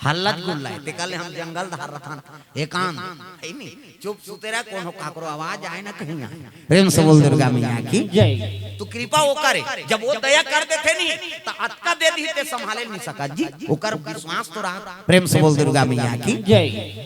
हल्लत गुल्ला है, ते कहले हम जंगल धार रथन, एकांत, है नी? चुप सुते रह, कोनो काकरो आवाज आए ना कहीं आए। प्रेम से बोल दुर्गा मैया की। जय। तो कृपा वो करे, जब वो दया कर देथे नहीं, तो अतका दे दी ते संभाले नहीं सका जी। ओकर विश्वास तो रहा। प्रेम से बोल दुर्गा मैया की। जय।